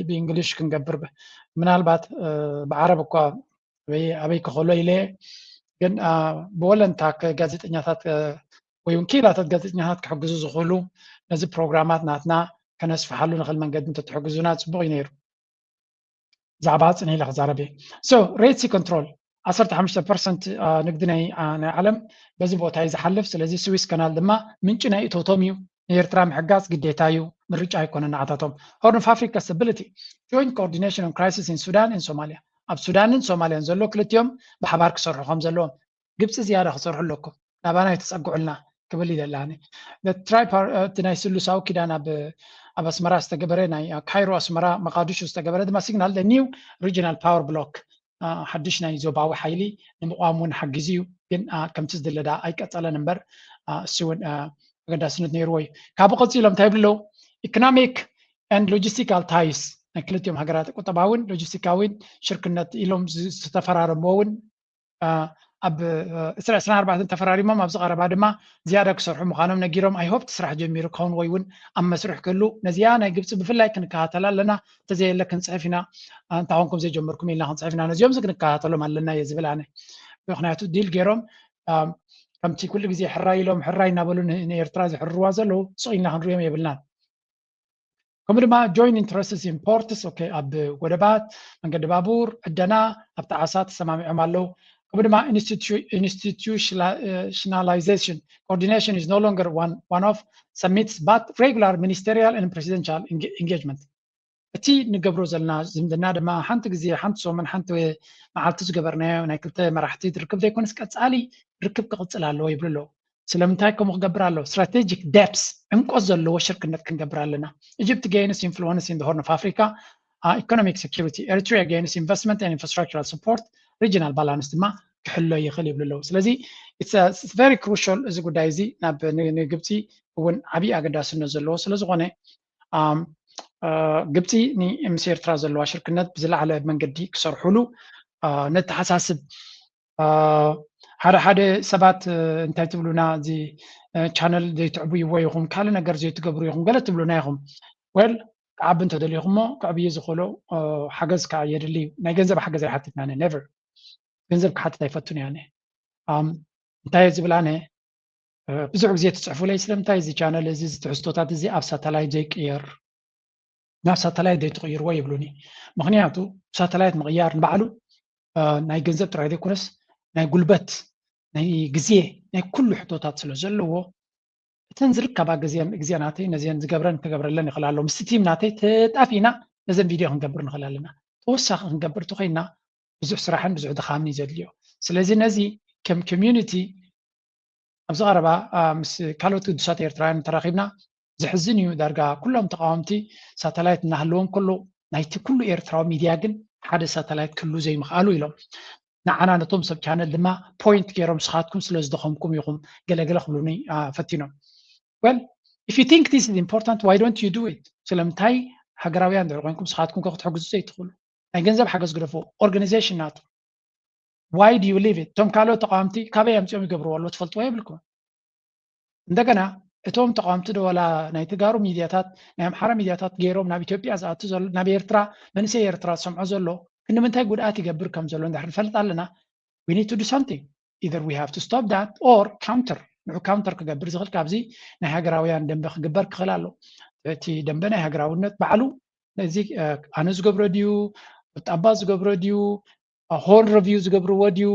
ብእንግሊሽ ክንገብር ምናልባት ብዓረብ እኳ ወይ ኣበይ ክኸሎ ኢለ ግን ብወለንታ ጋዜጠኛታት ወይ እውን ክኢላታት ጋዜጠኛታት ክሕግዙ ዝኽእሉ ነዚ ፕሮግራማት ናትና ከነስፍሓሉ ንኽእል መንገዲ እንተትሕግዙና ፅቡቕ እዩ ነይሩ። ብዛዕባ ፅን ኢለ ክዛረብ እየ። So Red Sea Control ዓሰርተ ሓሙሽተ ፐርሰንት ንግዲ ናይ ዓለም በዚ ቦታ እዩ ዝሓልፍ። ስለዚ ስዊስ ካናል ድማ ምንጪ ናይ እቶቶም እዩ። ንኤርትራ ምሕጋዝ ግዴታ እዩ፣ ምርጫ ኣይኮነን ንዓታቶም። Horn of Africa stability, joint coordination on crisis in Sudan and Somalia. ኣብ ሱዳንን ሶማልያን ዘሎ ክልቲኦም ብሓባር ክሰርሑ ከም ዘለዎም። ግብፂ ዝያዳ ክሰርሑ ኣለኩም፣ ናባና ይተፀግዑልና ክብል ይደላኒ። ትራይፓር እቲ ናይ ስሉሳዊ ኪዳን ኣብ ኣስመራ ዝተገበረ፣ ናይ ካይሮ ኣስመራ መቃዲሾ ዝተገበረ ድማ ሲግናል new regional power block ሓድሽ ናይ ዞባዊ ሓይሊ ንምቋም እውን ሓጊዙ እዩ። ግን ከምቲ ዝድለ ዳ ኣይቀፀለን እምበር እሱ እውን ኣገዳስነት ነይርዎ እዩ። ካብኡ ቀፂሎም እንታይ ይብሉ ኣለዉ? Economic and logistical ties ናይ ክልቲኦም ሃገራት ቁጠባዊን ሎጂስቲካዊን ሽርክነት ኢሎም ዝተፈራረምዎ እውን ኣብ ዕስራ ዕስራን ኣርባዕተን ተፈራሪሞም ኣብዚ ቀረባ ድማ ዝያዳ ክሰርሑ ምዃኖም ነጊሮም። I hope እቲ ስራሕ ጀሚሩ ክኸውን ወይ እውን ኣብ መስርሕ ክህሉ ነዚኣ ናይ ግብፂ ብፍላይ ክንከታተላ ኣለና። እንተዘየለ ክንፅሕፍ ኢና፣ እንታይ ኮንኩም ዘይጀመርኩም ኢልና ክንፅሕፍ ኢና። ነዚኦም እዚ ክንከታተሎም ኣለና እየ ዝብል ኣነ። ምክንያቱ ዲል ገይሮም ከምቲ ኩሉ ግዜ ሕራይ ኢሎም ሕራይ እናበሉ ንኤርትራ ዝሕርዋ ዘለዉ ስቕ ኢልና ክንሪኦም የብልናን። ከምኡ ድማ joint interests in ports፣ okay፣ ኣብ ወደባት፣ መንገዲ ባቡር፣ ዕደና፣ ኣብቲ ዓሳ ተሰማሚዖም ኣለዉ። ከምኡ ድማ institutionalization, coordination is no longer one, one of summits but regular ministerial and presidential engagement። እቲ ንገብሮ ዘለና ዝምድና ድማ ሓንቲ ግዜ፣ ሓንቲ ሰሙን፣ ሓንቲ መዓልቲ ዝገበርናዮ ናይ ክልተ መራሕቲ ርክብ ዘይኮነስ ቀጻሊ ርክብ ክቕጽል ኣለዎ ይብሉ ኣለዉ። ስለምንታይ ከምኡ ክገብር ኣለዎ? Strategic depth፣ ዕምቆት ዘለዎ ሽርክነት ክንገብር ኣለና። Egypt gains influence in the Horn of Africa, economic security, Eritrea gains investment and infrastructural support, regional balance ድማ ክሕሎ ይኽእል ይብሉ ኣለዉ። ስለዚ it's very crucial እዚ ጉዳይ እዚ ናብ ንግብፂ እውን ዓብዪ ኣገዳስነት ዘለዎ ስለዝኾነ ግብፂ ምስ ኤርትራ ዘለዋ ሽርክነት ብዝለዓለ መንገዲ ክሰርሑሉ ነተሓሳስብ። ሓደ ሓደ ሰባት እንታይ ትብሉና፣ እዚ ቻነል ዘይትዕብይዎ ኢኹም፣ ካልእ ነገር ዘይትገብሩ ኢኹም፣ ገለ ትብሉና ኢኹም። Well፣ ክዓቢ እንተደሊኹሞ ክዕብዮ ዝኽእሎ ሓገዝ ከዓ የድሊ እዩ። ናይ ገንዘብ ሓገዝ ኣይሓትትና፣ never። ገንዘብ ክሓትት ኣይፈቱን እየ ኣነ። እንታይ እየ ዝብል ኣነ? ብዙሕ ግዜ ትፅሕፉለይ፣ ስለምንታይ እዚ ቻነል እዚ፣ እዚ ትሕዝቶታት እዚ ኣብ ሳተላይት ዘይቅየር፣ ናብ ሳተላይት ዘይትቕይርዎ ይብሉኒ። ምክንያቱ ሳተላይት ምቕያር ንባዕሉ ናይ ገንዘብ ጥራይ ዘይኮነስ ናይ ጉልበት፣ ናይ ግዜ፣ ናይ ኩሉ ሕቶታት ስለ ዘለዎ እተን ዝርከባ ግዜ ግዜ ናተይ ነዚአን ዝገብረን ክገብረለን ይኽእል ኣሎ። ምስቲ ቲም ናተይ ተጣፊእና ነዘን ቪድዮ ክንገብር ንኽእል ኣለና። ተወሳኺ ክንገብር ተኾይና ብዙሕ ስራሕን ብዙሕ ድኻምን እዩ ዘድልዮ። ስለዚ ነዚ ከም ኮሚዩኒቲ ኣብዚ ቀረባ ምስ ካልኦት ግዱሳት ኤርትራውያን ተራኺብና፣ ዘሕዝን እዩ፣ ዳርጋ ኩሎም ተቃወምቲ ሳተላይት እናሃለዎም ከሎ ናይቲ ኩሉ ኤርትራዊ ሚድያ ግን ሓደ ሳተላይት ክህሉ ዘይምኽኣሉ ኢሎም። ንዓና ነቶም ሰብ ቻነል ድማ ፖይንት ገይሮም፣ ንስኻትኩም ስለ ዝደኸምኩም ኢኹም ገለገለ ክብሉኒ ፈቲኖም። Well, if you think this is important, why don't you do it? ስለምንታይ ሃገራውያን ድሕሪ ኮይንኩም ንስኻትኩም ከ ክትሕግዙ ዘይትኽእሉ? ናይ ገንዘብ ሓገዝ ግደፎ፣ ኦርጋናይዜሽን ናቱ። Why do you leave it? እቶም ካልኦት ተቃወምቲ ካበይ ኣምፂኦም ይገብርዎ ኣለዉ ትፈልጥዎ የብልኩም። እንደገና እቶም ተቃወምቲ ዶ ዋላ ናይ ተጋሩ ሚድያታት፣ ናይ ኣምሓራ ሚድያታት ገይሮም ናብ ኢትዮጵያ ዝኣቱ ዘሎ፣ ናብ ኤርትራ፣ መንእሰይ ኤርትራ ዝሰምዖ ዘሎ ክንዲ ምንታይ ጉድኣት ይገብር ከም ዘሎ እንድሕር ንፈልጥ ኣለና፣ we need to do something. Either we have to stop that or counter። ንዑ ካውንተር ክገብር ዝኽእል ካብዚ ናይ ሃገራውያን ደንበ ክግበር ክኽእል ኣሎ። እቲ ደንበ ናይ ሃገራውነት ባዕሉ ነዚ ኣነ ዝገብሮ ድዩ፣ ቁጣባ ዝገብሮ ድዩ፣ ሆርን ሪቪው ዝገብርዎ ድዩ፣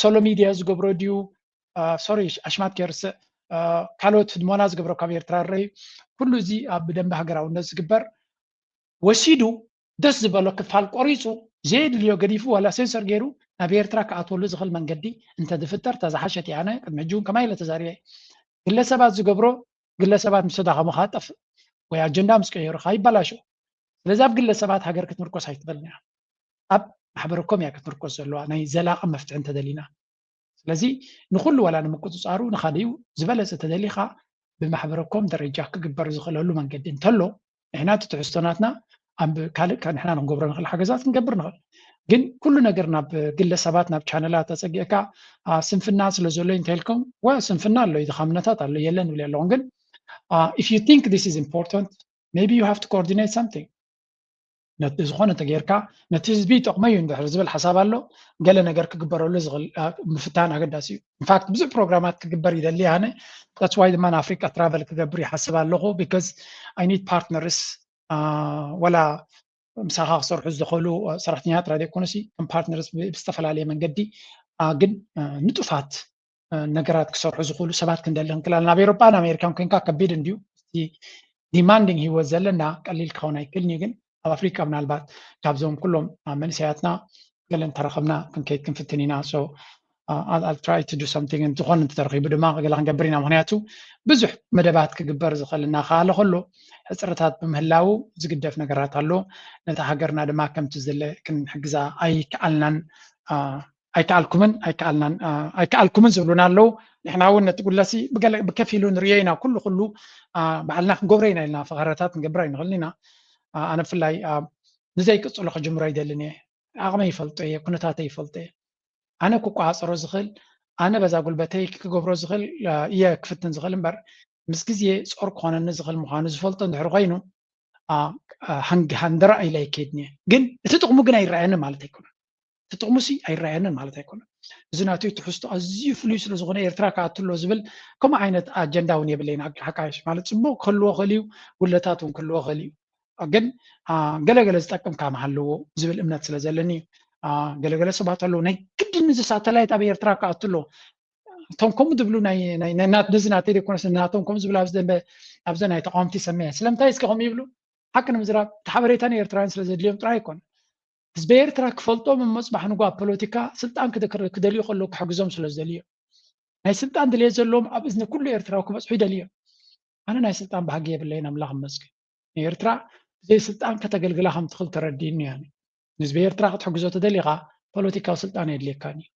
ሶሎ ሚድያ ዝገብሮ ድዩ፣ ሶሪ ኣሽማት ከይርስዕ፣ ካልኦት ህድሞና ዝገብሮ ካብ ኤርትራ ረዩ፣ ኩሉ እዚ ኣብ ደንበ ሃገራውነት ዝግበር ወሲዱ ደስ ዝበሎ ክፋል ቆሪፁ ዘየድልዮ ገዲፉ ዋላ ሴንሰር ገይሩ ናብ ኤርትራ ክኣትወሉ ዝኽእል መንገዲ እንተዝፍጠር ተዝሓሸት እያ። ኣነ ቅድሚ ሕጂ እውን ከማይ ኢለ ተዛሪበ። ግለሰባት ዝገብሮ ግለሰባት ምስ ተዳኸሙ ከዓ ጠፍእ ወይ ኣጀንዳ ምስ ቀየሩ ከዓ ይበላሾ። ስለዚ ኣብ ግለሰባት ሃገር ክትምርኮስ ኣይትኽእልን እያ። ኣብ ማሕበረ ኮም እያ ክትምርኮስ ዘለዋ ናይ ዘላቒ መፍትሒ እንተደሊና። ስለዚ ንኹሉ ዋላ ንምቁፅፃሩ ንኻደዩ ዝበለፀ ተደሊኻ ብማሕበረ ኮም ደረጃ ክግበር ዝኽእለሉ መንገዲ እንተሎ ንሕና እቲ ትሕዝቶ ናትና ኣብ ካልእ ንሕና ንክንገብሮ ንኽእል ሓገዛት ክንገብር ንኽእል። ግን ኩሉ ነገር ናብ ግለሰባት ናብ ቻነላት ኣፀጊዕካ ስንፍና ስለ ዘሎ እንታይ ኢልኩም ወ ስንፍና ኣሎ ድኻምነታት ኣሎ የለን ንብል ኣለኹም። ግን if you think this is important, maybe you have to coordinate something። ነቲ ዝኾነ እንተጌርካ ነቲ ህዝቢ ይጠቕሞ እዩ እንድሕር ዝብል ሓሳብ ኣሎ። ገለ ነገር ክግበረሉ ዝኽእል ምፍታን ኣገዳሲ እዩ። ኢንፋክት ብዙሕ ፕሮግራማት ክግበር ይደሊ ኣነ። That's why ድማ ንኣፍሪቃ ትራቨል ክገብር ይሓስብ ኣለኹ። Because I need partners፣ ወላ ምሳኻ ክሰርሑ ዝኽእሉ ሰራሕተኛታት ጥራይ ዘይኮኑሲ ከም ፓርትነርስ ብዝተፈላለየ መንገዲ ግን ንጡፋት ነገራት ክሰርሑ ዝኽእሉ ሰባት ክንደሊ ክንክእል ኣለና። ኣብ ኤሮጳን ኣሜሪካን ኮንካ ከቢድ እንድዩ። እቲ ዲማንዲንግ ህይወት ዘለና ቀሊል ክኸውን ኣይክእልን እዩ። ግን ኣብ ኣፍሪቃ ምናልባት ካብዞም ኩሎም መንእሰያትና ገለ እንተረኸብና ክንከይድ ክንፍትን ኢና። So I'll try to do something። ዝኾነ እንተተረኺቡ ድማ ገለ ክንገብር ኢና። ምክንያቱ ብዙሕ መደባት ክግበር ዝኽእል እናኸኣለ ከሎ ሕፅርታት ብምህላው ዝግደፍ ነገራት ኣሎ። ነታ ሃገርና ድማ ከምቲ ዝድለ ክንሕግዛ ኣይከኣልናን። ኣይከኣልኩምን ኣይከኣልናን ኣይከኣልኩምን ዝብሉና ኣለዉ። ንሕና እውን ነቲ ጉለሲ ብከፊሉ ንርእዮ ኢና። ኩሉ ኩሉ ባዕልና ክንገብሮ ኢና ኢልና ፈኸረታት ክንገብር ኣይንኽእልን ኢና። ኣነ ብፍላይ ንዘይቅፅሎ ክጅምሮ ኣይደልን እየ። ዓቕመይ ይፈልጦ እየ፣ ኩነታተይ ይፈልጦ እየ። ኣነ ክቋፀሮ ዝኽእል፣ ኣነ በዛ ጉልበተይ ክገብሮ ዝኽእል እየ ክፍትን ዝኽእል እምበር ምስ ግዜ ፆር ክኾነኒ ዝኽእል ምዃኑ ዝፈልጦ እንድሕር ኮይኑ ሃንደራ ኢለ ኣይከይድን እየ። ግን እቲ ጥቕሙ ግን ኣይረኣየንን ማለት ኣይኮነን። እቲ ጥቕሙሲ ኣይረኣየንን ማለት ኣይኮነን። እዚ ናተይ ትሕዝቶ ኣዝዩ ፍሉይ ስለ ዝኾነ ኤርትራ ክኣቱ ኣሎ ዝብል ከምኡ ዓይነት ኣጀንዳ እውን የብለይን። ሓቃይሽ ማለት ፅቡቕ ክህልዎ ክእል እዩ፣ ጉድለታት እውን ክህልዎ ክእል እዩ። ግን ገለገለ ዝጠቅም ካብ ሃለዎ ዝብል እምነት ስለ ዘለኒ እዩ። ገለገለ ሰባት ኣለዉ ናይ ግድን እዚ ሳተላይት ኣብ ኤርትራ ክኣቱ ኣሎ። እቶም ከምኡ ዝብሉ ነዚ ናተይ ዘይኮነስ ናቶም ከምኡ ዝብሉ ኣብዚ ደንበ ኣብዚ ናይ ተቃወምቲ ሰሚዐ። ስለምንታይ እስኪ ከምኡ ይብሉ? ሓቂ ንምዝራብ እቲ ሓበሬታ ንኤርትራውያን ስለ ዘድልዮም ጥራይ ኣይኮነ። ህዝቢ ኤርትራ ክፈልጦ ምሞ ጽባሕ ንግሆ ኣብ ፖለቲካ ስልጣን ክደክር- ክደልዩ ከለዉ ክሕግዞም ስለ ዝደልዮም። ናይ ስልጣን ድልየት ዘለዎም ኣብ እዝኒ ኩሉ ኤርትራዊ ክበጽሑ ይደልዮም። ኣነ ናይ ስልጣን ባህጊ የብለይን ኣምላኽ ይመስገን። ንኤርትራ ብዘይ ስልጣን ከተገልግላ ከም ትኽእል ተረዲእኒ እያ። ንህዝቢ ኤርትራ ክትሕግዞ ተደሊኻ ፖለቲካዊ ስልጣን ኣየድልየካን እዩ።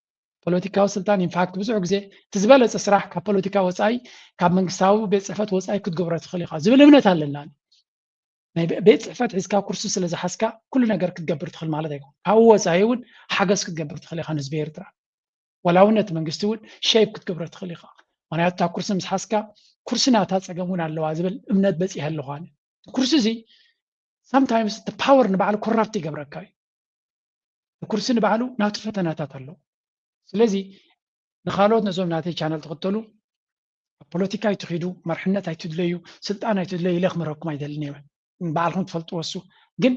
ፖለቲካዊ ስልጣን ኢንፋክት ብዙሕ ግዜ እቲ ዝበለጸ ስራሕ ካብ ፖለቲካ ወጻኢ ካብ መንግስታዊ ቤት ጽሕፈት ወጻኢ ክትገብሮ ትኽእል ኢኻ ዝብል እምነት ኣለና። ናይ ቤት ጽሕፈት ሒዝካ ኩርሲ ስለ ዝሓዝካ ኩሉ ነገር ክትገብር ትኽእል ማለት ኣይኮን። ካብኡ ወጻኢ እውን ሓገዝ ክትገብር ትኽእል ኢኻ ንህዝቢ ኤርትራ። ዋላ እውን ነቲ መንግስቲ እውን ሸይፕ ክትገብሮ ትኽእል ኢኻ። ምክንያቱ እታ ኩርሲ ምስ ሓዝካ ኩርሲ ናታ ጸገም እውን ኣለዋ ዝብል እምነት በጺሐ ኣለኹ ኣነ። እቲ ኩርሲ እዚ ሳምታይምስ እቲ ፓወር ንባዕሉ ኮራፕት ይገብረካ እዩ። እቲ ኩርሲ ንባዕሉ ናቱ ፈተናታት ኣለዎ። ስለዚ ንኻልኦት ነዞም ናተይ ቻነል ትኽተሉ ኣብ ፖለቲካ ኣይትኺዱ፣ መርሕነት ኣይትድለዩ፣ ስልጣን ኣይትድለዩ ኢለ ክምህረኩም ኣይደልን እየ። ንባዕልኹም ትፈልጥዎ እሱ። ግን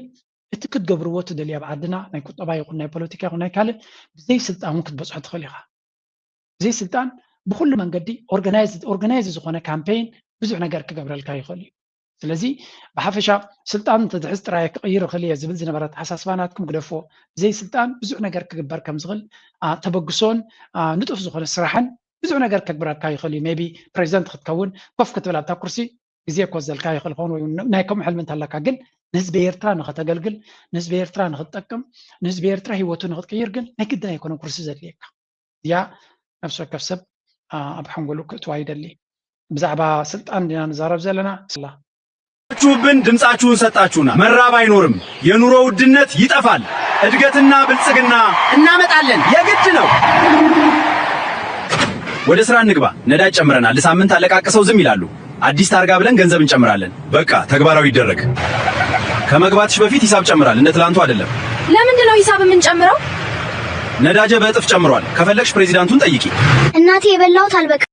እቲ ክትገብርዎ ትደልዩ ኣብ ዓድና ናይ ቁጠባ ይኹን ናይ ፖለቲካ ይኹን ናይ ካልእ ብዘይ ስልጣን እውን ክትበጽሖ ትኽእል ኢኻ። ብዘይ ስልጣን ብኩሉ መንገዲ ኦርጋናይዝ ኦርጋናይዝ ዝኾነ ካምፔይን ብዙሕ ነገር ክገብረልካ ይኽእል እዩ። ስለዚ ብሓፈሻ ስልጣን እንተዝሕዝ ጥራይ ክቕይር ይኽእል እየ ዝብል ዝነበረ ኣተሓሳስባ ናትኩም ግደፍዎ። ብዘይ ስልጣን ብዙሕ ነገር ክግበር ከም ዝኽእል ተበግሶን ንጡፍ ዝኾነ ስራሕን ብዙሕ ነገር ከግብረካ ይኽእል እዩ። ሜቢ ፕሬዚደንት ክትከውን ኮፍ ክትብል ኣብታ ኩርሲ ግዜ ክወስደልካ ይኽእል ኸውን ወይ ናይ ከምኡ ሕልሚ እንተለካ ግን ንህዝቢ ኤርትራ ንኸተገልግል ንህዝቢ ኤርትራ ንኽትጠቅም ንህዝቢ ኤርትራ ህይወቱ ንኽትቅይር ግን ናይ ግድን ኣይኮነን ኩርሲ ዘድልየካ። እዚኣ ነፍሲ ወከፍ ሰብ ኣብ ሓንጎሉ ክእትዋ ይደሊ። ብዛዕባ ስልጣን ዲና ንዛረብ ዘለና ስላ ችሁብን ድምጻችሁን ሰጣችሁና መራብ አይኖርም። የኑሮ ውድነት ይጠፋል። እድገትና ብልጽግና እናመጣለን። የግድ ነው። ወደ ስራ እንግባ። ነዳጅ ጨምረናል። ለሳምንት አለቃቅሰው ዝም ይላሉ። አዲስ ታርጋ ብለን ገንዘብ እንጨምራለን። በቃ ተግባራዊ ይደረግ። ከመግባትሽ በፊት ሂሳብ ጨምራል። እንደ ትላንቱ አይደለም። ለምንድን ነው ሂሳብ የምንጨምረው? ነዳጀ በእጥፍ ጨምሯል። ከፈለግሽ ፕሬዚዳንቱን ጠይቂ። እናቴ የበላሁት አልበቃ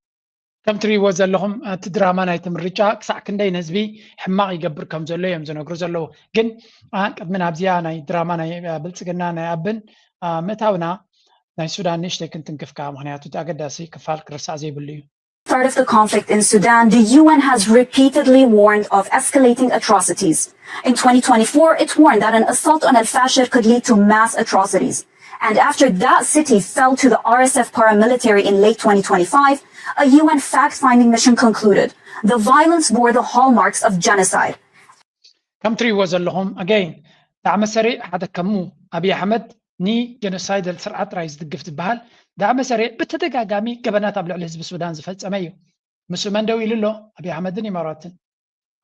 ከም ትሪእዎ ዘለኹም እቲ ድራማ ናይቲ ምርጫ ክሳዕ ክንደይ ንህዝቢ ሕማቕ ይገብር ከም ዘሎ እዮም ዝነግሩ ዘለዉ። ግን ቅድሚ ናብዚኣ ናይ ድራማ ናይ ብልፅግና ናይ ኣብን ምእታውና ናይ ሱዳን ንእሽተይ ክንትንክፍ ከዓ ምክንያቱ እቲ ኣገዳሲ ክፋል ክርሳዕ ዘይብሉ እዩ። Start of the conflict in Sudan, the U N has repeatedly warned of escalating atrocities. In twenty twenty-four, it warned that an assault on Al Fasher could lead to mass atrocities. And after that city fell to the R S F paramilitary in late twenty twenty-five, a U N fact finding mission concluded the violence bore the hallmarks of genocide. ከም ትሪእዎ ዘለኹም ኣገይን ዳዕመ ሰሪዕ ሓደ ከሙ ኣብይ ኣሕመድ ንጀኖሳይደል ስርዓት ጥራይ ዝድግፍ ዝበሃል ዳዕመ ሰሪዕ ብተደጋጋሚ ገበናት ኣብ ልዕሊ ህዝቢ ሱዳን ዝፈጸመ እዩ። ምስ መን ደው ኢሉ ኣሎ? ኣብይ ኣሕመድን ኢማራትን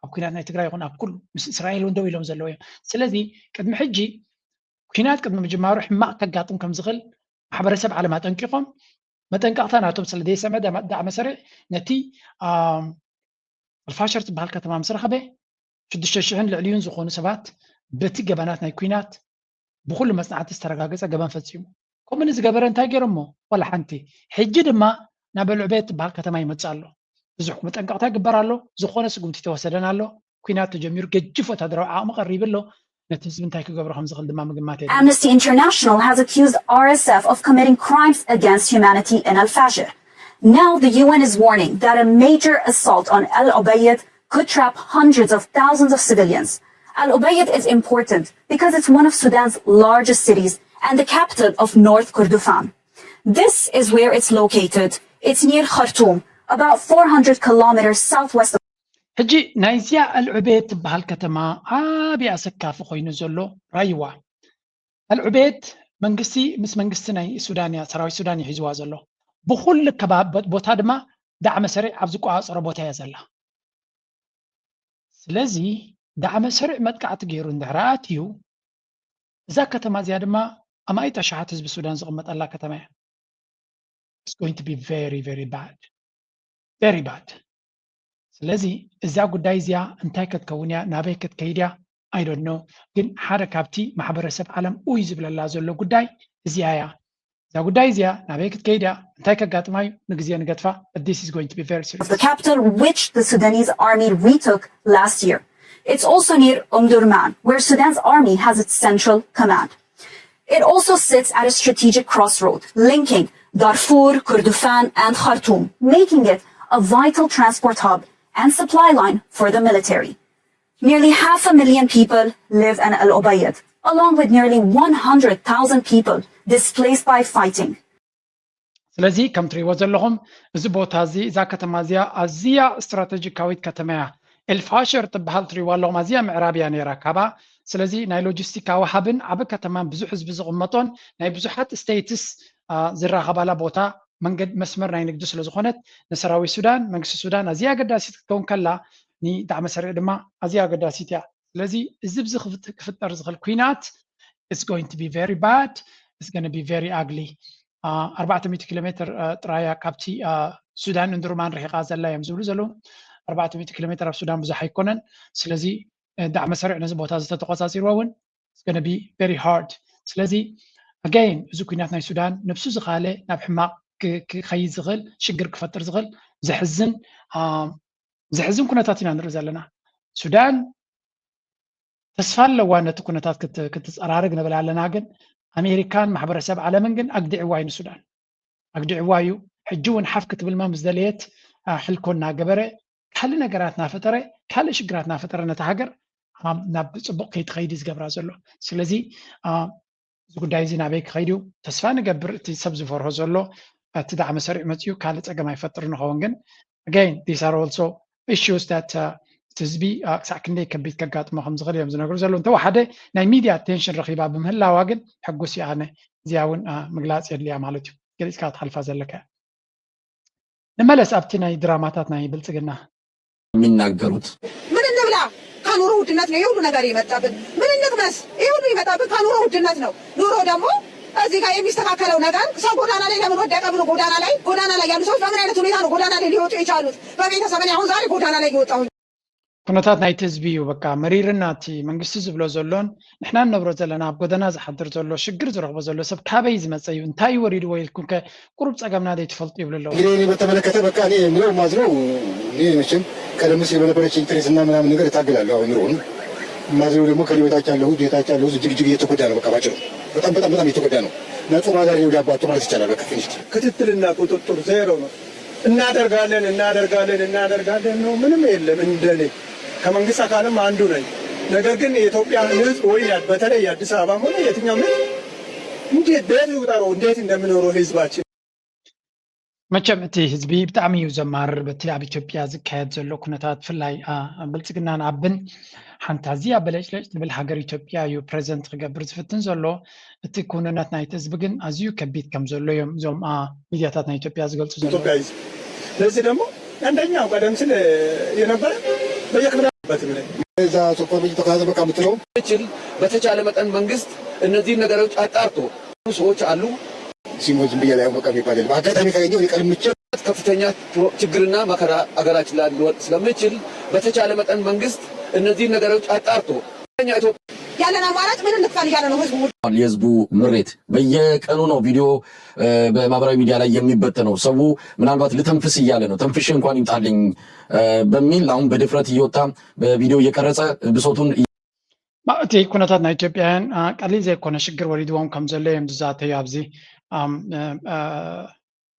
ኣብ ኩናት ናይ ትግራይ ይኹን ኣብ ኩሉ ምስ እስራኤል እውን ደው ኢሎም ዘለዉ እዮም። ስለዚ ቅድሚ ሕጂ ኩናት ቅድሚ ምጅማሩ ሕማቕ ከጋጥም ከም ዝኽእል ማሕበረሰብ ዓለም ኣጠንቂቖም መጠንቀቕታ ናቶም ስለ ዘይሰምዐ ዳዕመ ሰሪዕ ነቲ ኣልፋሸር ትበሃል ከተማ ምስ ረኸበ ሽዱሽተ ሽሕን ልዕሊኡን ዝኾኑ ሰባት በቲ ገበናት ናይ ኩናት ብኩሉ መጽናዕቲ ዝተረጋገጸ ገበን ፈጺሙ። ከምኡ ንዝገበረ እንታይ ገይሮሞ? ዋላ ሓንቲ። ሕጂ ድማ ናብ ኣልዑቤት ትበሃል ከተማ ይመጽእ ኣሎ። ብዙሕ መጠንቀቕታ ይግበር ኣሎ። ዝኾነ ስጉምቲ ተወሰደን ኣሎ። ኩናት ተጀሚሩ ገጅፍ ወታደራዊ ዓቕሚ ቀሪቡ ኣሎ። ነቲ ህዝቢ እንታይ ክገብሮ ከም ዝኽእል ድማ ምግማት የድሊ። Amnesty International has accused R S F of committing crimes against humanity in Al Fasher. Now the U N is warning that a major assault on Al Ubaid could trap hundreds of thousands of civilians. Al Ubaid is important because it's one of Sudan's largest cities and the capital of North Kordofan. This is where it's located. It's near Khartoum, about four hundred kilometers southwest of ሕጂ ናይዚኣ ኣልዑቤት ትበሃል ከተማ ዓብዪ ኣሰካፊ ኮይኑ ዘሎ ራይዋ። ኣልዑቤት መንግስቲ ምስ መንግስቲ ናይ ሱዳን እያ፣ ሰራዊት ሱዳን እዩ ሒዝዋ ዘሎ። ብኩሉ ከባቢ ቦታ ድማ ዳዕመ ሰሪዕ ኣብ ዝቆፃፀሮ ቦታ እያ ዘላ። ስለዚ ዳዕመ ሰሪዕ መጥቃዕቲ ገይሩ እንድሕር ኣትዩ፣ እዛ ከተማ እዚኣ ድማ ኣማኢት ኣሽሓት ህዝቢ ሱዳን ዝቕመጠላ ከተማ እያ። It's going to be very, very bad. Very bad. ስለዚ እዛ ጉዳይ እዚኣ እንታይ ክትከውን እያ፣ ናበይ ክትከይድ እያ፣ I don't know። ግን ሓደ ካብቲ ማሕበረሰብ ዓለም ኡይ ዝብለላ ዘሎ ጉዳይ እዚኣ እያ። እዛ ጉዳይ እዚኣ ናበይ ክትከይድ እያ፣ እንታይ ከጋጥማ እዩ፣ ንግዜ ንገድፋ። But this is going to be very serious. The capital, which the Sudanese army retook last year. It's also near Omdurman, where Sudan's army has its central command. It also sits at a strategic crossroad linking Darfur, Kordofan, and Khartoum, making it a vital transport hub and supply line for the military. Nearly half a million people live in Al Ubaid, along with nearly one hundred thousand people displaced by fighting. ስለዚ ከም ትሪእዎ ዘለኹም እዚ ቦታ እዚ፣ እዛ ከተማ እዚኣ ኣዝያ ስትራቴጂካዊት ከተማ እያ። ኤልፋሽር ትበሃል ትሪእዋ ኣለኹም፣ ኣዝያ ምዕራብ እያ ነይራ ካባ። ስለዚ ናይ ሎጂስቲካ ወሃብን ዓቢ ከተማን ብዙሕ ህዝቢ ዝቕመጦን ናይ ብዙሓት ስቴትስ ዝራኸባላ ቦታ መንገድ መስመር ናይ ንግዲ ስለ ዝኾነት ንሰራዊት ሱዳን መንግስቲ ሱዳን ኣዝያ ኣገዳሲት ክትከውን ከላ ንዳዕመ ሰሪዕ ድማ ኣዝያ ኣገዳሲት እያ። ስለዚ እዚ ብዚ ክፍጠር ዝኽእል ኩናት it's going to be very bad, it's going to be very ugly። ኣርባዕተ ሚእቲ ኪሎ ሜትር ጥራያ ካብቲ ሱዳን እንድሩማን ርሒቓ ዘላ እዮም ዝብሉ ዘለዉ። ኣርባዕተ ሚእቲ ኪሎ ሜትር ኣብ ሱዳን ብዙሕ ኣይኮነን። ስለዚ ዳዕመ ሰሪዕ ነዚ ቦታ እዚ ተተቆጻጺርዎ እውን it's going to be very hard። ስለዚ again እዚ ኩናት ናይ ሱዳን ነብሱ ዝኻለ ናብ ሕማቕ ክኸይድ ዝኽእል ሽግር ክፈጥር ዝኽእል ዘሕዝን ዘሕዝን ኩነታት ኢና ንርኢ ዘለና። ሱዳን ተስፋ ኣለዋ ነቲ ኩነታት ክትፀራርግ ንብል ኣለና፣ ግን ኣሜሪካን ማሕበረሰብ ዓለምን ግን ኣግዲዕዋ እዩ ንሱዳን ኣግዲዕዋ እዩ። ሕጂ እውን ሓፍ ክትብልማ ምስ ደለየት ሕልኮ እናገበረ ካልእ ነገራት እናፈጠረ ካልእ ሽግራት እናፈጠረ ነታ ሃገር ናብ ፅቡቕ ከይትኸይድ እዩ ዝገብራ ዘሎ። ስለዚ እዚ ጉዳይ እዚ ናበይ ክኸይድ እዩ? ተስፋ ንገብር እቲ ሰብ ዝፈርሆ ዘሎ እቲ ዳዕመ ሰሪዕ መፅኡ ካልእ ፀገም ኣይፈጥር ንኸውን። ግን again these are also issues that እቲ ህዝቢ ክሳዕ ክንደይ ከቢድ ከጋጥሞ ከም ዝኽእል እዮም ዝነግሩ ዘለዉ። እንተወሓደ ናይ ሚድያ ኣቴንሽን ረኺባ ብምህላዋ ግን ሕጉስ እየ ኣነ። እዚኣ እውን ምግላፅ የድልያ ማለት እዩ። ገሊፅካ ክትሓልፋ ዘለካ። ንመለስ ኣብቲ ናይ ድራማታት ናይ ብልፅግና የሚናገሩት። ምን እንብላ? ከኑሮ ውድነት ነው ይሄ ሁሉ ነገር የመጣብን። ምን እንቅመስ? ይሄ ሁሉ ይመጣብን ከኑሮ ውድነት ነው። ኑሮ ደግሞ እዚህ ጋር የሚስተካከለው ነገር ሰው ጎዳና ላይ ለምን ወደቀ ብሎ ጎዳና ላይ ጎዳና ላይ ያሉ ሰዎች በምን አይነት ሁኔታ ነው ጎዳና ላይ ሊወጡ የቻሉት? በቤተሰብ እኔ አሁን ዛሬ ጎዳና ላይ እየወጣሁኝ ኩነታት ናይቲ ህዝቢ እዩ። በቃ መሪርና እቲ መንግስቲ ዝብሎ ዘሎን ንሕና ንነብሮ ዘለና ኣብ ጎደና ዝሓድር ዘሎ ሽግር ዝረኽቦ ዘሎ ሰብ ካበይ ዝመፀ እዩ፣ እንታይ እዩ ወሪድዎ ኢልኩም ከ ቁሩብ ፀገምና ዘይትፈልጡ ይብሉ ኣለዉ። እንግዲህ እኔ በተመለከተ በቃ እኔ የምለው ማዝነው እኔ መቼም ቀደም ሲል በነበረች ኢንትሬስት እና ምናምን ነገር እታገላለሁ። አሁን ኑሮውን ማዝነው ደግሞ ከኔ በታች ያለው ህዝብ የታች ያለው ህዝብ እጅግ እጅግ እየተጎዳ ነው። በቃ ባጭሩ በጣም በጣም በጣም እየተጎዳ ነው። ነጹ ማዛሪ ነው ዳባቱ ማለት ይቻላል። በቃ ፊኒሽድ። ክትትልና ቁጥጥር ዜሮ ነው። እናደርጋለን እናደርጋለን እናደርጋለን ነው፣ ምንም የለም። እንደኔ ከመንግስት አካልም አንዱ ነኝ። ነገር ግን የኢትዮጵያ ህዝብ ወይ በተለይ የአዲስ አበባም ሆነ የትኛውም ህዝብ እንዴት ቤት ይውጠረው እንዴት እንደምኖረው ህዝባችን መቸም እቲ ህዝቢ ብጣዕሚ እዩ ዘማርር በቲ ኣብ ኢትዮጵያ ዝካየድ ዘሎ ኩነታት፣ ብፍላይ ብልፅግናን ኣብን ሓንቲ ኣዝያ በለጭለጭ ትብል ሃገር ኢትዮጵያ እዩ ፕሬዘንት ክገብር ዝፍትን ዘሎ። እቲ ክውንነት ናይቲ ህዝቢ ግን ኣዝዩ ከቢድ ከም ዘሎ እዮም እዞም ሚድያታት ናይ ኢትዮጵያ ዝገልፁ ዘለዉ። ኢትዮጵያ ህዝብ ለዚህ ደግሞ አንደኛው ቀደም ሲል የነበረ በየክፍለ በት ላይ እዛ ሱፐር ቤጅ ተካዘ በቃ የምትለው ችል በተቻለ መጠን መንግስት እነዚህን ነገሮች አጣርቶ ሰዎች አሉ ሲሞት ዝም ብዬ ላይ በቃ የሚባል የለም። አጋጣሚ ካገኘው እኔ ቀድምቼ ከፍተኛ ችግርና መከራ አገራችን ላይ ሊወድቅ ስለሚችል በተቻለ መጠን መንግስት እነዚህን ነገሮች አጣርቶ ኢትዮጵያ ያለን አማራጭ ምን እንክፈል እያለ ነው ህዝቡ። የህዝቡ ምሬት በየቀኑ ነው ቪዲዮ በማህበራዊ ሚዲያ ላይ የሚበተነው። ሰው ምናልባት ልተንፍስ እያለ ነው፣ ተንፍሼ እንኳን ይምጣልኝ በሚል አሁን በድፍረት እየወጣ በቪዲዮ እየቀረጸ ብሶቱን እቲ ኩነታት ናይ ኢትዮጵያውያን ቀሊል ዘይኮነ ሽግር ወሪድዎም ከም ዘሎ እዮም ዝዛተዩ። ኣብዚ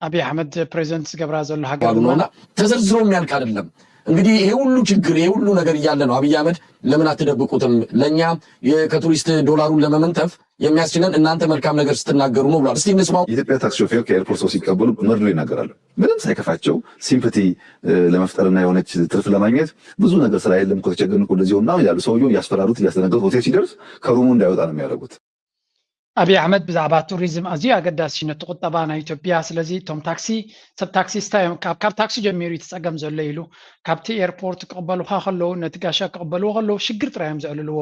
ኣብይ ኣሕመድ ፕሬዚደንት ዝገብራ ዘሎ ሃገር ነውና ተዘርዝሮ የሚያልቅ አይደለም። እንግዲህ ይሄ ሁሉ ችግር ይሄ ሁሉ ነገር እያለ ነው አብይ አህመድ ለምን አትደብቁትም? ለእኛ ከቱሪስት ዶላሩን ለመመንተፍ የሚያስችለን እናንተ መልካም ነገር ስትናገሩ ነው ብሏል። እስቲ እንስማው። የኢትዮጵያ ታክሲ ሾፌር ከኤርፖርት ሰው ሲቀበሉ መርዶ ይናገራሉ። ምንም ሳይከፋቸው ሲምፐቲ ለመፍጠርና የሆነች ትርፍ ለማግኘት ብዙ ነገር ስራ የለም እኮ ተቸገርን እኮ እንደዚህ ሆና ይላሉ። ሰውየው እያስፈራሩት እያስደነገጡት ሆቴል ሲደርስ ከሩሙ እንዳይወጣ ነው የሚያደርጉት። ኣብይ ኣሕመድ ብዛዕባ ቱሪዝም ኣዝዩ ኣገዳሲ ነቲ ቁጠባ ናይ ኢትዮጵያ። ስለዚ እቶም ታክሲ ሰብ ታክሲስታ እዮም ካብ ካብ ታክሲ ጀሚሩ እቲ ጸገም ዘሎ ኢሉ ካብቲ ኤርፖርት ክቕበሉኻ ከለዉ ነቲ ጋሻ ክቕበልዎ ከለዉ ሽግር ጥራይ እዮም ዘዕልልዎ።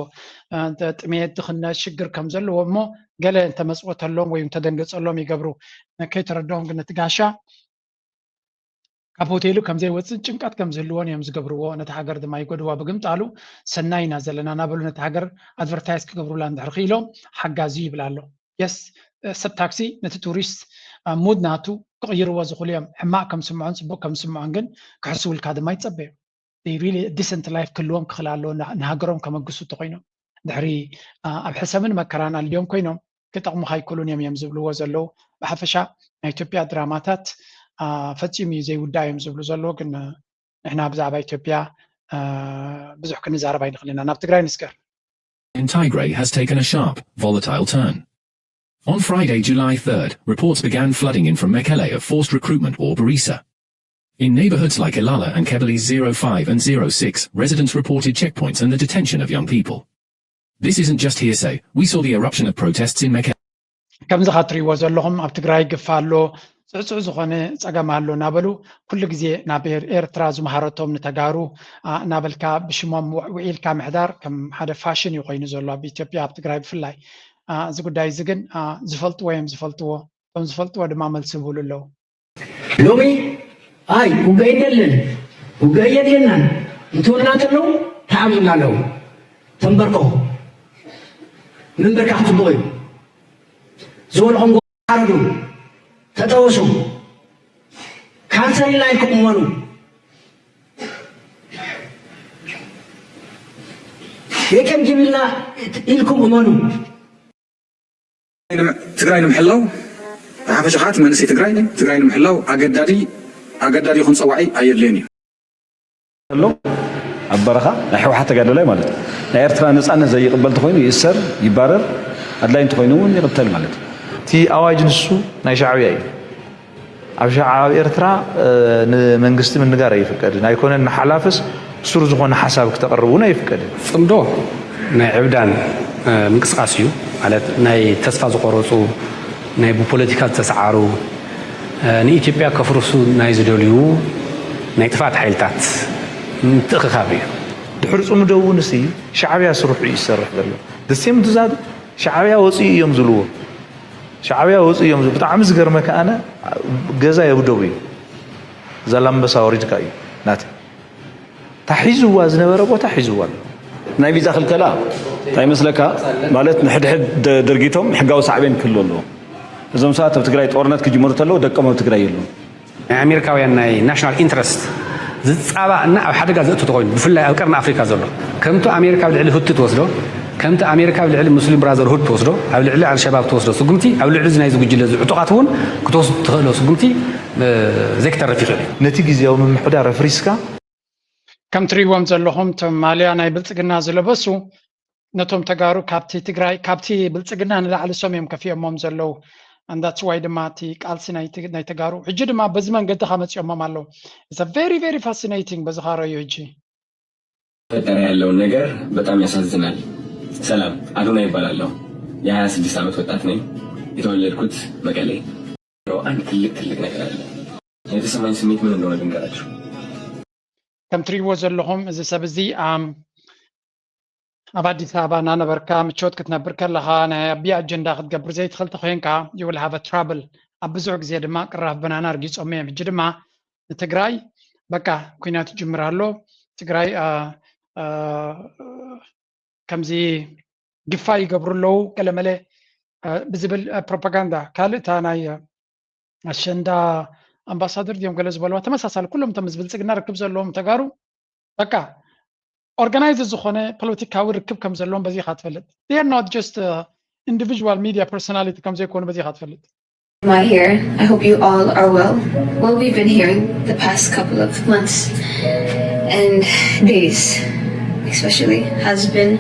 ጥሜት ድኽነት ሽግር ከም ዘለዎ እሞ ገለ እንተመጽወተሎም ወይ እንተደንገጸሎም ይገብሩ። ከይተረድኦም ግን ነቲ ጋሻ ካብ ሆቴሉ ከም ዘይወፅእ ጭንቀት ከም ዝህልዎን እዮም ዝገብርዎ። ነቲ ሃገር ድማ ይጎድዋ። ብግምጣሉ ሰናይ ኢና ዘለና እናበሉ ነቲ ሃገር ኣድቨርታይዝ ክገብሩላ እንድሕር ክኢሎም ሓጋዚ ይብል ኣሎ። የስ ሰብ ታክሲ ነቲ ቱሪስት ሙድ ናቱ ክቕይርዎ ዝኽእሉ እዮም። ሕማቕ ከም ስምዖን ፅቡቅ ከም ስምዖን ግን ክሕስውልካ ድማ ይፀበዩ። ሪሊ ዲሰንት ላይፍ ክህልዎም ክኽእል ኣለዎ ንሃገሮም ከመግሱ እንተኮይኖም። ድሕሪ ኣብ ሕሰምን መከራን ኣልዮም ኮይኖም ክጠቕሙኻ ኣይክእሉን እዮም እዮም ዝብልዎ ዘለዉ። ብሓፈሻ ናይ ኢትዮጵያ ድራማታት ፈፂሙ እዩ ዘይውዳእ እዮም ዝብሉ ዘለዉ። ግን ንሕና ብዛዕባ ኢትዮጵያ ብዙሕ ክንዛረብ ኣይንኽእል ኢና። ናብ ትግራይ ንስገር። In Tigray has taken a sharp, volatile turn. On Friday, July third, reports began flooding in from Mekelle of forced recruitment or Barisa. In neighborhoods like Ilala and Kebele zero five and zero six, residents reported checkpoints and the detention of young people. This isn't just hearsay. We saw the eruption of protests in Mekelle. ከምዚ ካብ ትሪእዎ ዘለኹም ኣብ ትግራይ ግፋ ኣሎ፣ ፅዕፅዕ ዝኾነ ፀገም ኣሎ እናበሉ ኩሉ ግዜ ናብ ኤርትራ ዝመሃረቶም ንተጋሩ እናበልካ ብሽሞም ውዒልካ ምሕዳር ከም ሓደ ፋሽን እዩ ኮይኑ ዘሎ ኣብ ኢትዮጵያ፣ ኣብ ትግራይ ብፍላይ። እዚ ጉዳይ እዚ ግን ዝፈልጥዎ እዮም ዝፈልጥዎ፣ እቶም ዝፈልጥዎ ድማ መልሲ ይህብሉ ኣለዉ። ሎሚ ኣይ ውግእ የለን ውግእ የድልየናን እንትብሉና እንተለዉ ተዓብዩና ኣለዉ። ተንበርከኹ ምንበርካኽ ፅቡቕ እዩ። ዝበልኹም ሓረዱ፣ ተጠወሱ፣ ካንሰር ኢልና ኢልኩም እመኑ። የቀን ጅብልና ኢልኩም እመኑ። ትግራይ ንምሕላው ብሓፈሻ ከዓ እቲ መንእሰይ ትግራይ ትግራይ ንምሕላው ኣገዳዲ ኣገዳዲ ይኹን ፀዋዒ ኣየድልዮን እዩ። ኣሎ ኣብ በረኻ ናይ ሕወሓት ተጋደላይ ማለት እዩ። ናይ ኤርትራ ነፃነት ዘይቕበል ተኾይኑ ይእሰር፣ ይባረር፣ ኣድላይ እንተኾይኑ እውን ይቕተል ማለት እዩ። እቲ ኣዋጅ ንሱ ናይ ሻዕብያ እዩ። ኣብ ሻዕ ኣብ ኤርትራ ንመንግስቲ ምንጋር ኣይፍቀድን ኣይኮነን ንሓላፍስ ሱር ዝኾነ ሓሳብ ክተቕርብ እውን ኣይፍቀድን። ጽምዶ ናይ ዕብዳን ምንቅስቃስ እዩ። ማለት ናይ ተስፋ ዝቆረጹ ናይ ብፖለቲካ ዝተሰዓሩ ንኢትዮጵያ ከፍርሱ ናይ ዝደልዩ ናይ ጥፍኣት ሓይልታት ምትእኽኻብ እዩ። ድሕሪ ጽምዶ እውን ሲ ሻዕብያ ስርሑ እዩ ዝሰርሕ ዘሎ። ደሴም ትዛት ሻዕብያ ወፅኡ እዮም ዝብልዎ። ሻዕብያ ወፅኡ እዮም ዝብሉ። ብጣዕሚ ዝገርመካ ኣነ ገዛ የብደቡ እዩ። ዛላምበሳ ወሪድካ እዩ ናቲ ታሒዝዋ ዝነበረ ቦታ ሒዝዋ ኣሎ። ናይ ቪዛ ክልከላ እንታይ ይመስለካ? ማለት ንሕድሕድ ድርጊቶም ሕጋዊ ሳዕቤን ክህልዎ ኣለዎ። እዞም ሰባት ኣብ ትግራይ ጦርነት ክጅምሩ ተለዉ ደቆም ኣብ ትግራይ የሉን። ናይ ኣሜሪካውያን ናይ ናሽናል ኢንትረስት ዝፃባእ እና ኣብ ሓደጋ ዘእቱ ተኮይኑ ብፍላይ ኣብ ቀርኒ ኣፍሪካ ዘሎ ከምቲ ኣሜሪካ ኣብ ልዕሊ ሁቲ ትወስዶ ከምቲ ኣሜሪካ ኣብ ልዕሊ ሙስሊም ብራዘርሁድ ትወስዶ ኣብ ልዕሊ ኣልሸባብ ትወስዶ ስጉምቲ ኣብ ልዕሊ እዚ ናይዚ ጉጅለ እዚ ዕጡቃት እውን ክትወስድ ትኽእሎ ስጉምቲ ዘይክተርፍ ይኽእል እዩ። ነቲ ግዜያዊ ምምሕዳር ኣፍሪስካ ከም ትሪእዎም ዘለኹም እቶም ማልያ ናይ ብልፅግና ዝለበሱ ነቶም ተጋሩ ካብቲ ትግራይ ካብቲ ብልፅግና ንላዕሊ እሶም እዮም ከፊኦሞም ዘለዉ። And that's why ድማ እቲ ቃልሲ ናይ ተጋሩ ሕጂ ድማ በዚ መንገዲ ከመፂኦሞም ኣለዉ። It's a very very fascinating በዚ ካረዩ ሕጂ ፈጠረ ያለውን ነገር በጣም ያሳዝናል። ሰላም፣ አዶናይ ይባላለሁ። የ26 ዓመት ወጣት ነኝ። የተወለድኩት መቀሌ። አንድ ትልቅ ትልቅ ነገር አለ። የተሰማኝ ስሜት ምን እንደሆነ ልንገራችሁ። ከም ትሪእዎ ዘለኹም እዚ ሰብ እዚ ኣብ ኣዲስ ኣበባ እናነበርካ ምቾት ክትነብር ከለኻ ናይ ኣቢ ኣጀንዳ ክትገብር ዘይትኽእል ተኮይንካ you will have trouble። ኣብ ብዙሕ ግዜ ድማ ቅራፍ በናና ኣርጊፆም እዮም። ሕጂ ድማ ንትግራይ በቃ ኩናት ይጅምር ኣሎ። ትግራይ ከምዚ ግፋ ይገብሩ ኣለዉ ገለመለ ብዝብል ፕሮፓጋንዳ። ካልእ እታ ናይ ኣሸንዳ ኣምባሳደር ድዮም ገለ ዝበለዋ ተመሳሳሊ፣ ኩሎም እቶም ምስ ብልፅግና ርክብ ዘለዎም ተጋሩ በቃ ኦርጋናይዝ ዝኾነ ፖለቲካዊ ርክብ ከም ዘለዎም በዚ ኢኻ ትፈልጥ። They are not just individual media personality ከም ዘይኮኑ በዚ ኢኻ ትፈልጥ። My here. I hope you all are well. What we've been hearing the past couple of months and days, especially, has been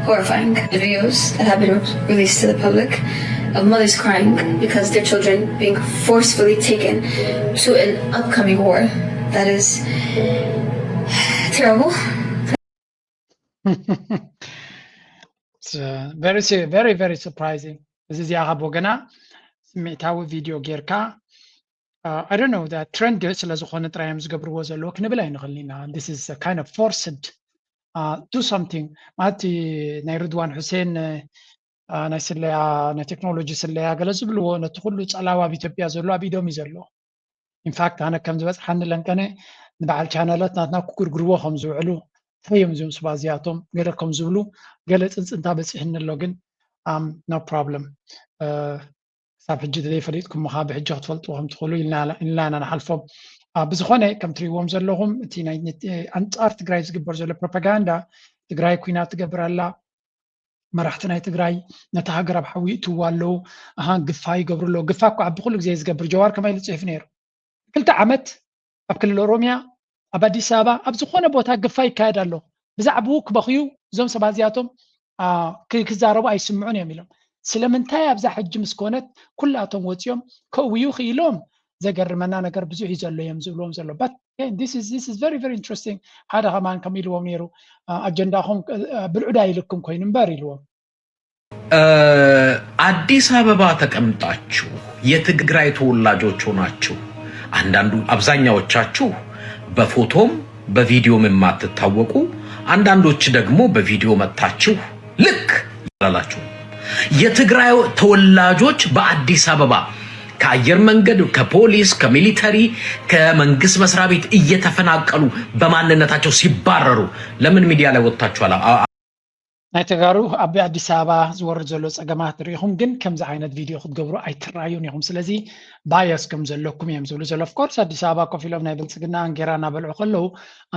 horrifying. The videos that have been released to the public of mothers crying because their children being forcefully taken to an upcoming war that is terrible. Very, very, very surprising. እዚ እዚኣ ካብ ወገና ስምዒታዊ ቪድዮ ጌርካ I don't know ትሬንድ ስለ ዝኾነ ጥራይ እዮም ዝገብርዎ ዘለዉ ክንብል ኣይንኽእልን ኢና። This is kind of forced do something ማለት ናይ ርድዋን ሑሴን ናይ ስለያ ናይ ቴክኖሎጂ ስለያ ገለ ዝብልዎ ነቲ ኩሉ ፀላው ኣብ ኢትዮጵያ ዘሎ ኣብ ኢዶም እዩ ዘሎ። ኢንፋክት ኣነ ከም ዝበፅሓኒ ለንቀነ ንበዓል ቻነላት ናትና ክጉርጉርዎ ከም ዝውዕሉ እንታይ እዮም እዚኦም ስባ እዚኣቶም ገለ ከም ዝብሉ ገለ ፅንፅንታ በፂሕኒ ኣሎ ግን no problem ክሳብ ሕጂ ተዘይፈሊጥኩም ምኻ ብሕጂ ክትፈልጡ ከም ትኽእሉ ኢልና ኢና ንሓልፎም ብዝኾነ ከም ትሪእዎም ዘለኹም እቲ ኣንፃር ትግራይ ዝግበር ዘሎ ፕሮፓጋንዳ ትግራይ ኩናት ትገብር ኣላ መራሕቲ ናይ ትግራይ ነታ ሃገር ኣብ ሓዊ ይእትውዋ ኣለዉ ኣሃ ግፋ ይገብሩ ኣለዉ ግፋ እኮ ዓቢ ኩሉ ግዜ ዝገብር ጀዋር ከማይ ኢሉ ፅሒፉ ነይሩ ክልተ ዓመት ኣብ ክልል ኦሮሚያ ኣብ ኣዲስ ኣበባ ኣብ ዝኾነ ቦታ ግፋ ይካየድ ኣሎ ብዛዕብኡ ክበኽዩ እዞም ሰባት እዚኣቶም ክዛረቡ ኣይስምዑን እዮም ኢሎም ስለምንታይ ኣብዛ ሕጂ ምስ ኮነት ኩላቶም ወፂኦም ከእውዩ ክኢሎም ዘገርመና ነገር ብዙሕ እዩ ዘሎ እዮም ዝብልዎም ዘሎ but this is this is very very interesting ሓደ ከማን ከም ኢልዎም ነይሩ ኣጀንዳኹም ብልዑ ዳይልኩም ኮይኑ እምበር ኢልዎም አዲስ አበባ ተቀምጣችሁ የትግራይ ተወላጆች ሆናችሁ አንዳንዱ አብዛኛዎቻችሁ በፎቶም በቪዲዮም የማትታወቁ አንዳንዶች ደግሞ በቪዲዮ መጥታችሁ ልክ አላላችሁ የትግራይ ተወላጆች በአዲስ አበባ ከአየር መንገድ ከፖሊስ ከሚሊተሪ ከመንግስት መስሪያ ቤት እየተፈናቀሉ በማንነታቸው ሲባረሩ ለምን ሚዲያ ላይ ወጥታችኋል? ናይ ተጋሩ ኣብ ኣዲስ ኣበባ ዝወርድ ዘሎ ፀገማት ርኢኹም ግን ከምዚ ዓይነት ቪድዮ ክትገብሩ ኣይትረኣዩን ኢኹም ስለዚ ባየስ ከም ዘለኩም እዮም ዝብሉ ዘሎ ኦፍኮርስ ኣዲስ ኣበባ ኮፍ ኢሎም ናይ ብልፅግና እንጌራ እናበልዑ ከለዉ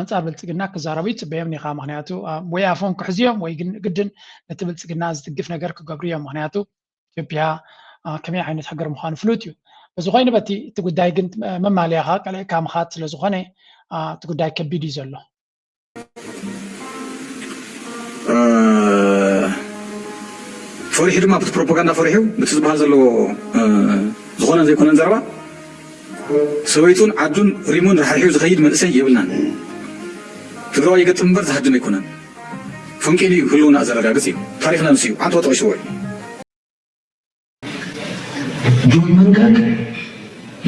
ኣንፃር ብልፅግና ክዛረቡ ይፅበዮም ኢኻ ምክንያቱ ወይ ኣፎም ክሕዙ እዮም ወይ ግን ግድን ነቲ ብልፅግና ዝትግፍ ነገር ክገብሩ እዮም ምክንያቱ ኢትዮጵያ ከመይ ዓይነት ሃገር ምዃኑ ፍሉጥ እዩ እዚ ኮይኑ በቲ እቲ ጉዳይ ግን መማልያኻ ቀሊዕካ ምኻድ ስለዝኾነ እቲ ጉዳይ ከቢድ እዩ ዘሎ ፈሪሑ ድማ ብቲ ፕሮፓጋንዳ ፈሪሑ ብቲ ዝበሃል ዘለዎ ዝኾነን ዘይኮነን ዘረባ ሰበይቱን ዓዱን ሪሙን ራሕሪሑ ዝኸይድ መንእሰይ የብልናን ትግራዋይ ይገጥም እምበር ዝሃድም ኣይኮነን ፈንቂሉ እዩ ህልውና ዘረጋግፅ እዩ ታሪክና ንሱ እዩ ዓንቶ ጠቂስዎ እዩ ጆን መንጋግ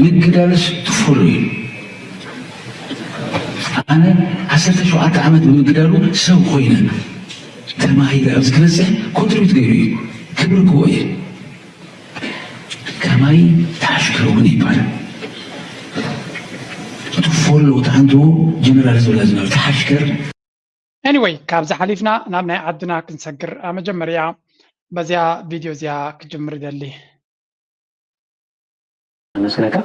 ምግዳልስ ትፈሉ እዩ ኣነ ዓሰርተ ሸውዓተ ዓመት ብምግዳሉ ሰብ ኮይነ ተማሂረ ኣብዚ ክበፅሕ ኮንትሪት ገይሩ እዩ ክብሪ ክዎ እየ ከማይ ተሓሽከር እውን ይባል ትፎሎ ተሓንትዎ ጀነራል ዝበላ ዝነበረ ተሓሽከር Anyway ካብዚ ሓሊፍና ናብ ናይ ዓድና ክንሰግር መጀመርያ በዚያ ቪድዮ እዚኣ ክጅምር ይደሊ መስለካ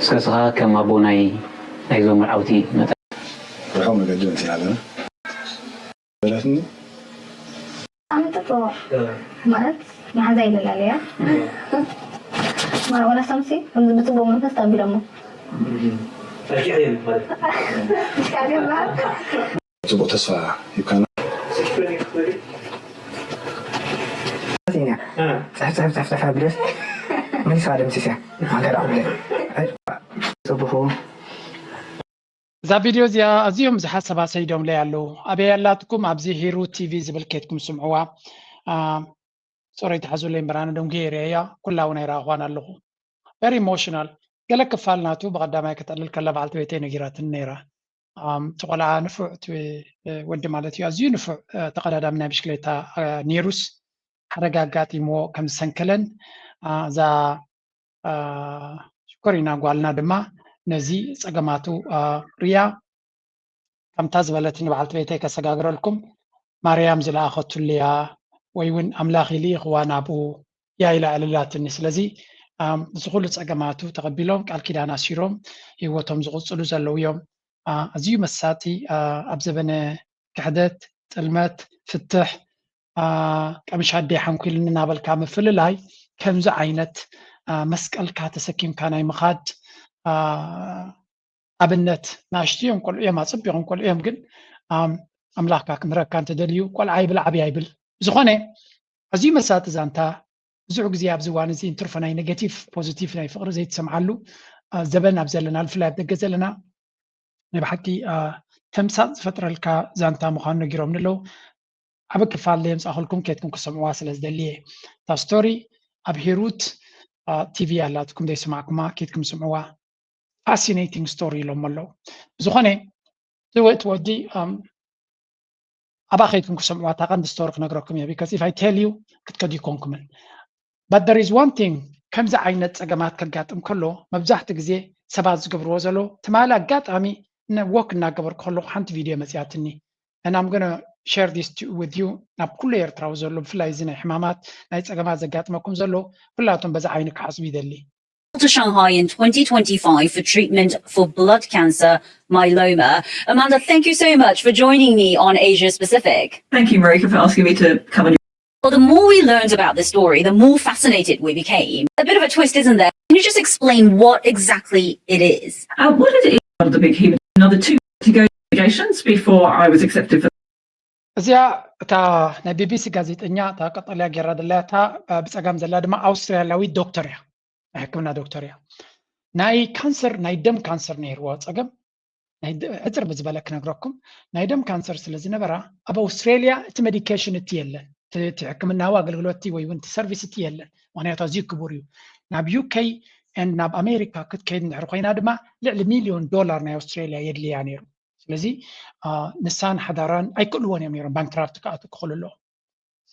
እስከ ስኻ ከም ኣቦ ናይ ናይዞም መርዓውቲ መጠን ርሑቕ መገዲ መፂና ኣለና በላትኒ ኣምጥጦ ማለት መሓዛ ይለላለያ ማርቆና ሳምሲ ከምዚ ብፅቡቅ መንፈስ ተቀቢሎሞ ፅቡቅ ተስፋ ሂብካና ጽሕፍ ጽሕፍ ጸፍጸፍ ኣብልዮስ መሊስኻ ደምሲስያ ሃገር ኣኹለ ጽቡኹ እዛ ቪድዮ እዚኣ ኣዝዮም ብዙሓት ሰባት ሰይዶምለይ ኣለዉ። ኣበይ ኣላትኩም? ኣብዚ ሂሩ ቲቪ ዝብል ኬድኩም ስምዕዋ። ሶሪ ተሓዙለይ እምበር ኣነ ደንጉየ ርእየያ ኩላ እውን ኣይረኣኹዋን ኣለኹ። Very emotional። ገለ ክፋል ናቱ ብቐዳማይ ከተዕልል ከላ በዓልቲ ቤተይ ነጊራትኒ ነይራ። እቲ ቆልዓ ንፉዕ እቲ ወዲ ማለት እዩ ኣዝዩ ንፉዕ ተቐዳዳሚ ናይ ብሽክሌታ ነይሩስ ሓደጋ ኣጋጢምዎ ከም ዝሰንከለን እዛ ሽኮሪና ጓልና ድማ ነዚ ጸገማቱ ርያ ከምታ ዝበለትኒ በዓልቲ ቤተይ ከሰጋግረልኩም ማርያም ዝለኣኸትሉ እያ፣ ወይ እውን ኣምላኽ ይልኢኽዋ ናብኡ እያ ኢላ ኣዕልላትኒ። ስለዚ፣ ኣም፣ እዚ ኩሉ ጸገማቱ ተቐቢሎም፣ ቃል ኪዳን ኣሲሮም፣ ህይወቶም ዝቕጽሉ ዘለዉ እዮም። ኣ፣ ኣዝዩ መሳጢ፣ ኣ፣ ኣብ ዘበነ ክሕደት፣ ጥልመት፣ ፍትሕ፣ ኣ፣ ቀምሽ ኣደይ ሓንኲልኒ እናበልካ ምፍልላይ፣ ከምዚ ዓይነት፣ ኣ፣ መስቀልካ ተሰኪምካ ናይ ምኻድ፣ ኣ፣ ኣብነት፣ ንኣሽቱ እዮም፣ ቆልዑ እዮም፣ ኣጸቢቖም ቆልዑ እዮም፣ ግን፣ ኣም፣ ኣምላኽካ ክምህረካ እንተደልዩ፣ ቆልዓ ይብል፣ ዓብያ ይብል። ብዝኾነ፣ ኣዝዩ መሳጢ ዛንታ፣ ብዙሕ ግዜ ኣብዚ እዋን እዚ እንትርፎ ናይ ኔጌቲቭ፣ ፖዚቲቭ ናይ ፍቕሪ ዘይትሰምዓሉ፣ ኣ፣ ዘበን ኣብ ዘለና፣ ብፍላይ ኣብ ደገ ዘለና፣ ናይ ብሓቂ፣ ኣ፣ ተምሳጥ ዝፈጥረልካ ዛንታ ምዃኑ ነጊሮምኒ ኣለዉ። ዓቢ ክፋል ዘየምጻእኩልኩም ኬድኩም ክሰምዕዋ ስለ ዝደሊ እየ። እታ ስቶሪ ኣብ ሂሩት፣ ኣ፣ ቲቪ ኣላትኩም፣ ዘይሰማዕኩማ ኬድኩም ስምዕዋ። ፋሲኔቲንግ ስቶሪ ኢሎሞ ኣለዉ። ብዝኾነ፣ እቲ ወ-፣ እቲ ወዲ፣ ኣም፣ ኣባ ኸይድኩም ክሰምዕዋ፣ እታ ቀንዲ ስቶሪ ክነግረኩም እየ። ቢካዝ ኢፍ ኣይ ቴል ዩ፣ ክትከዱ ይኮንኩምን። But there is one thing፣ ከምዚ ዓይነት ጸገማት ከጋጥም ከሎ፣ መብዛሕትኡ ግዜ ሰባት ዝገብርዎ ዘሎ፣ ትማሊ ኣጋጣሚ ነ-፣ ወክ እናገበርኩ ከለኹ ሓንቲ ቪድዮ መጺኣትኒ። And I'm gonna share this to, with you። ናብ ኩሉ ኤርትራዊ ዘሎ፣ ብፍላይ እዚ ናይ ሕማማት፣ ናይ ጸገማት ዘጋጥመኩም ዘሎ፣ ኩላቶም በዛ ዓይኒ ክሓስቡ ይደሊ። To Shanghai in twenty twenty-five for treatment for blood cancer, myeloma. Amanda, thank you so much for joining me on Asia Pacific. Thank you, Marika, for asking me to come on. Well, the more we learned about this story, the more fascinated we became. A bit of a twist, isn't there? Can you just explain what exactly it is? Uh, what it is, one of the big hemo-, another two investigations before I was accepted for እዚኣ እታ ናይ ቢቢሲ ጋዜጠኛ፣ እታ ቀጠልያ ጌራ ዘላ፣ እታ፣ እ፣ ብጸጋም ዘላ ድማ ኣውስትራልያዊት ዶክተር እያ፣ ናይ ሕክምና ዶክተር እያ። ናይ ካንሰር፣ ናይ ደም ካንሰር ነይርዋ ጸገም፣ ናይ ደ-፣ ሕጽር ብዝበለ ክነግረኩም፣ ናይ ደም ካንሰር ስለ ዝነበራ፣ ኣብ ኣውስትራልያ እቲ ሜዲኬሽን እቲ የለን፣ እቲ፣ እቲ ሕክምናዊ ኣገልግሎት እቲ ወይ እውን እቲ ሰርቪስ እቲ የለን፣ ምኽንያቱ ኣዝዩ ክቡር እዩ። ናብ ዩ ኬ ኤንድ ናብ ኣሜሪካ ክትከይድ እንድሕር ኮይና ድማ፣ ልዕሊ ሚልዮን ዶላር ናይ ኣውስትራልያ የድልያ ነይሩ። ስለዚ፣ ኣ፣ ንሳን ሓዳራን ኣይክእልዎን እዮም ነይሮም፣ ባንክራፕት ክኣትው ክኽእሉ ኣለዎም።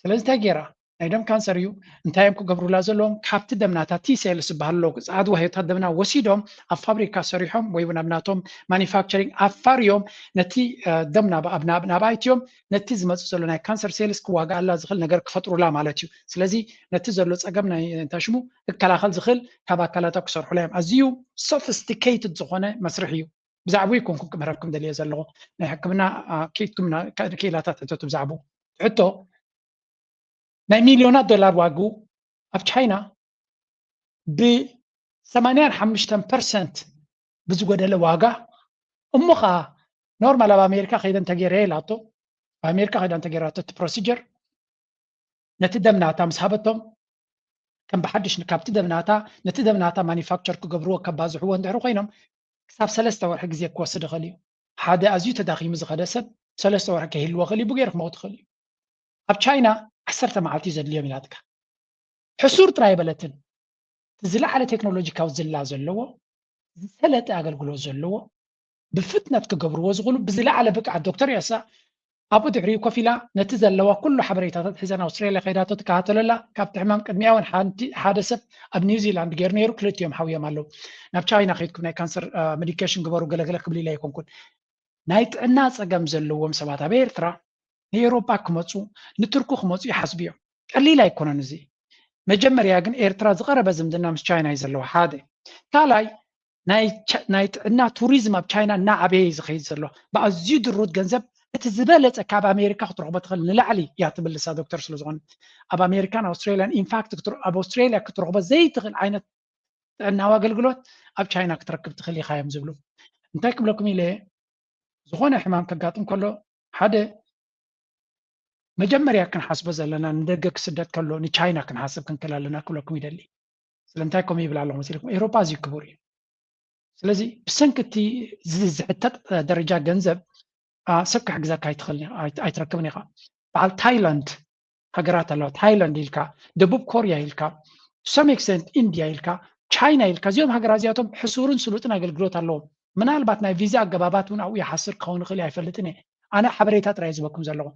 ስለዚ እንታይ ገይራ? ናይ ደም ካንሰር እዩ፣ እንታይ እዮም ክገብሩላ ዘለዎም? ካብቲ ደም ናታ ቲ ሴልስ ዝበሃል ኣሎ፣ ጸዓዱ ዋህዮታት ደምና ወሲዶም ኣብ ፋብሪካ ሰሪሖም ወይ እውን ኣብ ናቶም ማኒፋክቸሪንግ ኣፋርዮም ነቲ፣ እ፣ ደም ናብ፣ ኣብ፣ ናብ፣ ናብ ኣይትዮም ነቲ ዝመጽእ ዘሎ ናይ ካንሰር ሴልስ ክዋግኣላ ዝኽእል ነገር ክፈጥሩላ ማለት እዩ። ስለዚ ነቲ ዘሎ ጸገም ናይ፣ እንታይ ሽሙ፣ ክከላኸል ዝኽእል ካብ ኣካላታ ክሰርሑላ እዮም። ኣዝዩ ሶፊስቲኬትድ ዝኾነ መስርሕ እዩ። ብዛዕባኡ ኣይኮንኩን ክምህረኩም ደልየ ዘለኹ። ናይ ሕክምና፣ ኣ፣ ኬድኩም ና-፣ ካ-፣ ክኢላታት ሕተቱ ብዛዕባኡ። ሕቶ፣ ናይ ሚልዮናት ዶላር ዋግኡ ኣብ ቻይና ብ ሰማንያን ሓሙሽተን ፐርሰንት ብዝጎደለ ዋጋ፣ እሞ ኸኣ ኖርማል ኣብ ኣሜሪካ ከይደ እንተገይረ ኢላቶ፣ ኣብ ኣሜሪካ ከይዳ እንተገይራቶ እቲ ፕሮሲጀር፣ ነቲ ደም ናታ ምስ ሃበቶም፣ ከም ብሓድሽ ን-፣ ካብቲ ደም ናታ፣ ነቲ ደም ናታ ማኒፋክቸር ክገብርዎ፣ ከባዝሕዎ እንድሕሪ ኮይኖም፣ ክሳብ ሰለስተ ወርሒ ግዜ ክወስድ ይኽእል እዩ። ሓደ ኣዝዩ ተዳኺሙ ዝኸደ ሰብ ሰለስተ ወርሒ ከይህልዎ ይኽእል እዩ፣ ብገይሩ ክመውት ይኽእል እዩ። ኣብ ቻይና ዓሰርተ መዓልቲ እዩ ዘድልዮም ኢላትካ። ሕሱር ጥራይ ኣይበለትን። እቲ ዝለዓለ ቴክኖሎጂካዊ ዝላ ዘለዎ፣ ዝሰለጠ ኣገልግሎት ዘለዎ፣ ብፍጥነት ክገብርዎ ዝኽእሉ፣ ብዝለዓለ ብቕዓት ዶክተር ያሳ ኣብኡ ድሕሪኡ ኮፍ ኢላ ነቲ ዘለዋ ኩሉ ሓበሬታታት ሒዛ ናብ ኣውስትራልያ ከይዳቶ ትከታተሎ ኣላ። ካብቲ ሕማም ቅድሚኣ እውን ሓንቲ፣ ሓደ ሰብ ኣብ ኒውዚላንድ ገይሩ ነይሩ፣ ክልቲኦም ሓውዮም ኣለዉ። ናብ ቻይና ከይድኩም ናይ ካንሰር፣ እ፣ ሜዲኬሽን ግበሩ ገለገለ ክብል ኢለ ኣይኮንኩን። ናይ ጥዕና ጸገም ዘለዎም ሰባት ኣብ ኤርትራ ንኤውሮጳ ክመጹ፣ ንቱርኪ ክመጹ ይሓስቡ እዮም። ቀሊል ኣይኮነን እዚ። መጀመርያ ግን ኤርትራ ዝቐረበ ዝምድና ምስ ቻይና እዩ ዘለዋ፣ ሓደ። ካልኣይ፣ ናይ ቻ-፣ ናይ ጥዕና ቱሪዝም ኣብ ቻይና እናዓበየ እዩ ዝኸይድ ዘሎ። ብኣዝዩ ድሩት ገንዘብ፣ እቲ ዝበለጸ ካብ ኣሜሪካ ክትረኽቦ ትኽእል ንላዕሊ እያ ትብል ንሳ ዶክተር ስለ ዝኾነት። ኣብ ኣሜሪካን ኣውስትራልያን፣ ኢንፋክት ክትረ-፣ ኣብ ኣውስትራልያ ክትረኽቦ ዘይትኽእል ዓይነት ጥዕናዊ ኣገልግሎት ኣብ ቻይና ክትረክብ ትኽእል ኢኻ እዮም ዝብሉ። እንታይ ክብለኩም ኢለ፣ ዝኾነ ሕማም ከጋጥም ከሎ፣ ሓደ መጀመርያ ክንሓስቦ ዘለና ንደገ ክስደድ ከሎ ንቻይና ክንሓስብ ክንክእል ኣለና ክብለኩም ይደሊ። ስለምንታይ ከምኡ ይብል ኣለኹ መሲልኩም? ኤውሮጳ ኣዝዩ ክቡር እዩ። ስለዚ ብሰንኪ እቲ ዝ-፣ ዝሕተት ደረጃ ገንዘብ፣ ኣ፣ ሰብ ክሕግዘካ ኣይትኽእልን ኢኻ፣ ኣይ-፣ ኣይትረክብን ኢኻ። በዓል ታይላንድ ሃገራት ኣለዋ። ታይላንድ ኢልካ፣ ደቡብ ኮርያ ኢልካ፣ to some extent ኢንድያ ኢልካ፣ ቻይና ኢልካ፣ እዚኦም ሃገራት እዚኣቶም ሕሱርን ስሉጥን ኣገልግሎት ኣለዎም። ምናልባት ናይ ቪዛ ኣገባባት እውን ኣብኡ ይሓስር ክኸውን ይኽእል እዩ፣ ኣይፈልጥን እየ። ኣነ ሓበሬታ ጥራይ እየ ዝህበኩም ዘለኹ።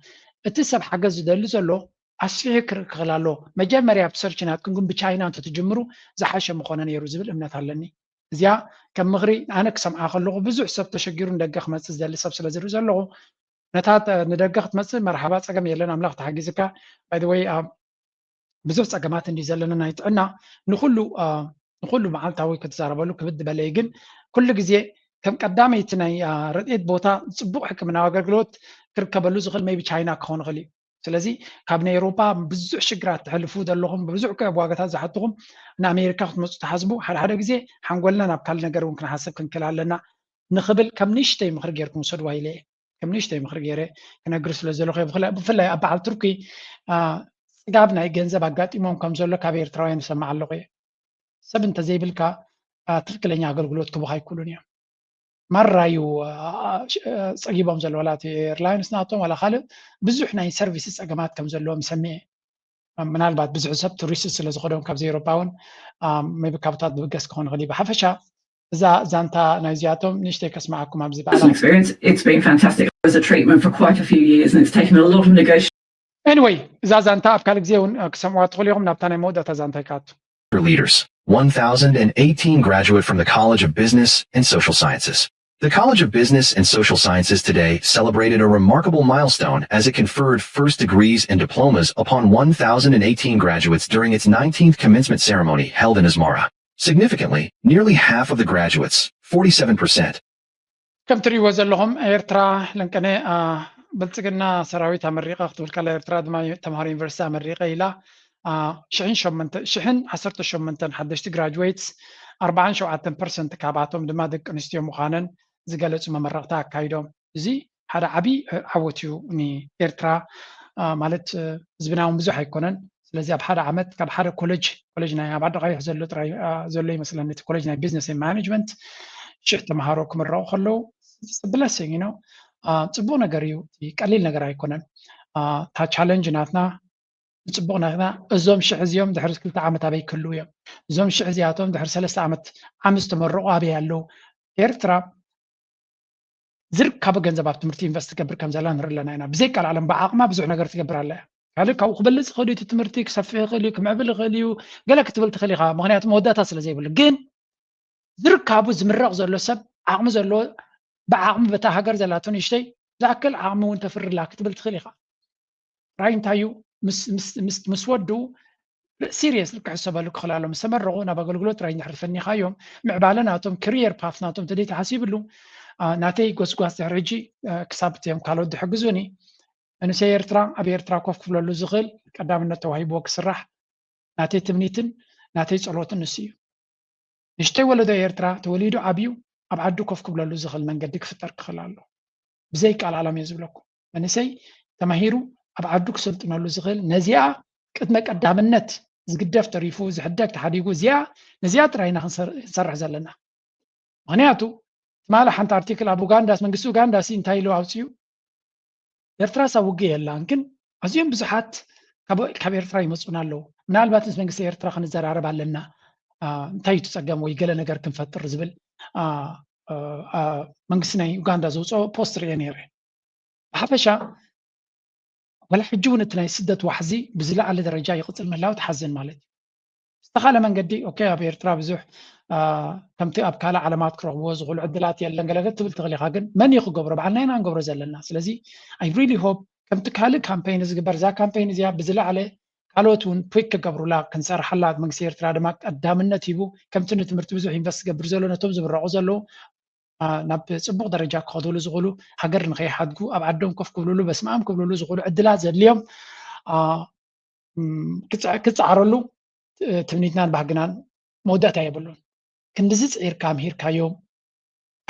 እቲ ሰብ ሓገዝ ዝደሊ ዘሎ ኣስፊሑ ክርኢ ክኽእል ኣለዎ። መጀመርያ ብሰርች ናትኩም ግን ብቻይና እንተትጅምሩ ዝሓሸ ምኾነ ነይሩ ዝብል እምነት ኣለኒ። እዚኣ ከም ምኽሪ ኣነ ክሰምዓ ከለኹ፣ ብዙሕ ሰብ ተሸጊሩ ንደገ ክመጽእ ዝደሊ ሰብ ስለ ዝርኢ ዘለኹ፣ ነታ ንደገ ክትመፅእ መርሓባ፣ ፀገም የለን፣ ኣምላኽ ተሓጊዝካ። By the way፣ ብዙሕ ፀገማት እንዲ ዘለና ናይ ጥዕና ንኩሉ ንኩሉ መዓልታዊ ክትዛረበሉ ክብድ በለ እዩ። ግን ኩሉ ግዜ ከም ቀዳመይቲ ናይ ረድኤት ቦታ ፅቡቅ ሕክምናዊ ኣገልግሎት ክርከበሉ ዝኽእል maybe ቻይና ክኸውን ይኽእል እዩ። ስለዚ ካብ ናይ ኤውሮፓ ብዙሕ ሽግራት ትሕልፉ ዘለኹም፣ ብዙሕ ዋጋታት ዝሓትኹም ንኣሜሪካ ክትመፁ ትሓስቡ፣ ሓደ ሓደ ግዜ ሓንጎልና ናብ ካልእ ነገር እውን ክንሓስብ ክንክእል ኣለና ንኽብል ከም ንእሽተይ ምኽሪ ጌርኩም ውሰድዋ ኢለ እየ። ከም ንእሽተይ ምኽሪ ገይረ ክነግር ስለ ዘለኹ፣ ብፍላይ ኣብ በዓል ቱርኪ ፅጋብ ናይ ገንዘብ ኣጋጢሞም ከም ዘሎ ካብ ኤርትራውያን ይሰማዕ ኣለኹ እየ። ሰብ እንተዘይብልካ ትክክለኛ ኣገልግሎት ክቡኻ ኣይክእሉን እዮም። ማራ እዩ ፀጊቦም ዘሎ፣ ዋላ እቲ ኤርላይንስ ናቶም ዋላ ካልእ ብዙሕ ናይ ሰርቪስ ፀገማት ከም ዘለዎም ይሰምዕ። ምናልባት ብዙሕ ሰብ ቱሪስት ስለ ዝኸዶም ካብዚ ኤውሮፓ እውን ቢ ካብታት ብገስ ክኾን ይኽእል። ብሓፈሻ እዛ ዛንታ ናይዚኣቶም ንእሽተይ ከስማዓኩም ኣብዚ በዓል። It's been fantastic as a treatment for quite a few years and it's taken a lot of negotiation. Anyway፣ እዛ ዛንታ ኣብ ካልእ ግዜ እውን ክሰምዋ ትኽእሉ ኢኹም። ናብታ ናይ መወዳእታ ዛንታ ይካቱ። Leaders, one thousand and eighteen graduate from the College of Business and Social Sciences. The College of Business and Social Sciences today celebrated a remarkable milestone as it conferred first degrees and diplomas upon one thousand and eighteen graduates during its nineteenth commencement ceremony held in Asmara. Significantly, nearly half of the graduates, forty-seven percent, ከም ትሪእዎ ዘለኹም ኤርትራ ለንቀነ ብልፅግና ሰራዊት ኣመሪቐ ክትብል ከላ ኤርትራ ድማ ተምሃሮ ዩኒቨርሲቲ ኣመሪቐ ኢላ ሽሕን ዓሰርተ ሸሞንተን ሓደሽቲ ግራጅዌትስ ኣርባዓን ሸውዓተን ፐርሰንት ካብኣቶም ድማ ደቂ ኣንስትዮ ምዃነን ዝገለፁ መመረቕታ ኣካይዶም። እዚ ሓደ ዓብዪ ዓወት እዩ ንኤርትራ። ማለት ህዝብና እውን ብዙሕ ኣይኮነን። ስለዚ ኣብ ሓደ ዓመት ካብ ሓደ ኮሌጅ ኮሌጅ ናይ ኣብ ዓዲ ቀይሕ ዘሎ ጥራይ ዘሎ ይመስለኒ እቲ ኮሌጅ ናይ ቢዝነስ ማኔጅመንት ሽሕ ተምሃሮ ክምረቑ ከለዉ ብለሲንግ ነው። ፅቡቅ ነገር እዩ። ቀሊል ነገር ኣይኮነን። እታ ቻለንጅ ናትና ንፅቡቅ ናትና እዞም ሽሕ እዚኦም ድሕሪ ክልተ ዓመት ኣበይ ክህልው እዮም? እዞም ሽሕ እዚኣቶም ድሕሪ ሰለስተ ዓመት ዓም ዝተመረቑ ኣበይ ኣለዉ? ኤርትራ ዝርካቡ ገንዘብ ኣብ ትምህርቲ ኢንቨስት ትገብር ከም ዘላ ንርኢ ኣለና ኢና። ብዘይ ቃል ዓለም ብዓቕማ ብዙሕ ነገር ትገብር ኣላ እያ። ካልእ ካብኡ ክበልፅ ይኽእል እዩ፣ እቲ ትምህርቲ ክሰፍሕ ይኽእል እዩ፣ ክምዕብል ይኽእል እዩ፣ ገለ ክትብል ትኽእል ኢኻ፣ ምክንያቱ መወዳእታ ስለ ዘይብሉ። ግን ዝርካቡ ዝምረቕ ዘሎ ሰብ ዓቕሚ ዘለዎ ብዓቕሚ በታ ሃገር ዘላቶ ንእሽተይ ዝኣክል ዓቕሚ እውን ተፍርላ ክትብል ትኽእል ኢኻ። ራይ እንታይ እዩ ምስ ወዱ ሲሪየስ ክሕሰበሉ ክኽእል ኣሎ። ምስ ተመረቑ ናብ ኣገልግሎት ጥራይ እንድሕር ፈኒኻዮም ምዕባለ ናቶም ክሪየር ፓፍ ናቶም ተደይ ተሓሲብሉ ናተይ ጎስጓስ ድሕሪ ሕጂ ክሳብ እትዮም ካልኦት ዝሕግዙኒ መንእሰይ ኤርትራ ኣብ ኤርትራ ኮፍ ክብለሉ ዝኽእል ቀዳምነት ተዋሂብዎ ክስራሕ ናተይ ትምኒትን ናተይ ጸሎትን ንሱ እዩ። ንእሽተይ ወለዶ ኤርትራ ተወሊዱ ዓብዩ ኣብ ዓዱ ኮፍ ክብለሉ ዝኽእል መንገዲ ክፍጠር ክኽእል ኣሎ። ብዘይ ቃል ዓለም እየ ዝብለኩም። መንእሰይ ተማሂሩ ኣብ ዓዱ ክሰልጥነሉ ዝኽእል ነዚኣ ቅድመ ቀዳምነት ዝግደፍ ተሪፉ ዝሕደግ ተሓዲጉ እዚኣ ነዚኣ ጥራይ ኢና ክንሰርሕ ዘለና። ምክንያቱ ትማሊ ሓንቲ ኣርቲክል ኣብ ኡጋንዳስ መንግስቲ ኡጋንዳሲ እንታይ ኢሉ ኣውፅኡ ኤርትራስ ኣብ ውግእ የላን ግን ኣዝዮም ብዙሓት ካብ ኤርትራ ይመፁና ኣለዉ። ምናልባት ምስ መንግስቲ ኤርትራ ክንዘራረብ ኣለና እንታይ እዩ ትፀገም ወይ ገለ ነገር ክንፈጥር ዝብል መንግስቲ ናይ ኡጋንዳ ዘውፅኦ ፖስት ርኤ ነይረ። ብሓፈሻ ወላ ሕጂ እውን እቲ ናይ ስደት ዋሕዚ ብዝለዓለ ደረጃ ይቕፅል ምህላው ትሓዝን ማለት እዩ። ዝተኻለ መንገዲ ኦኬ ኣብ ኤርትራ ብዙሕ ከምቲ ኣብ ካልእ ዓለማት ክረኽብዎ ዝኽእሉ ዕድላት የለን ገለገ ትብል ትኽእል ኢኻ። ግን መን እዩ ክገብሮ? በዓልና ኢና ንገብሮ ዘለና። ስለዚ I really hope ከምቲ ካልእ ካምፔይን ዝግበር እዛ ካምፔይን እዚኣ ብዝለዓለ ካልኦት እውን ፒክ ክገብሩላ ክንሰርሓላ መንግስቲ ኤርትራ ድማ ቀዳምነት ሂቡ ከምቲ ንትምህርቲ ብዙሕ ኢንቨስት ዝገብር ዘሎ ነቶም ዝምረቑ ዘለዉ ናብ ፅቡቅ ደረጃ ክኸዱሉ ዝኽእሉ ሃገር ንኸይሓድጉ ኣብ ዓዶም ኮፍ ክብልሉ በስመኣም ክብልሉ ዝኽእሉ ዕድላት ዘድልዮም ክፀዓረሉ ትምኒትናን ባህግናን መወዳእታ የብሉን። ክንድዚ ፅዒርካ ምሂርካዮም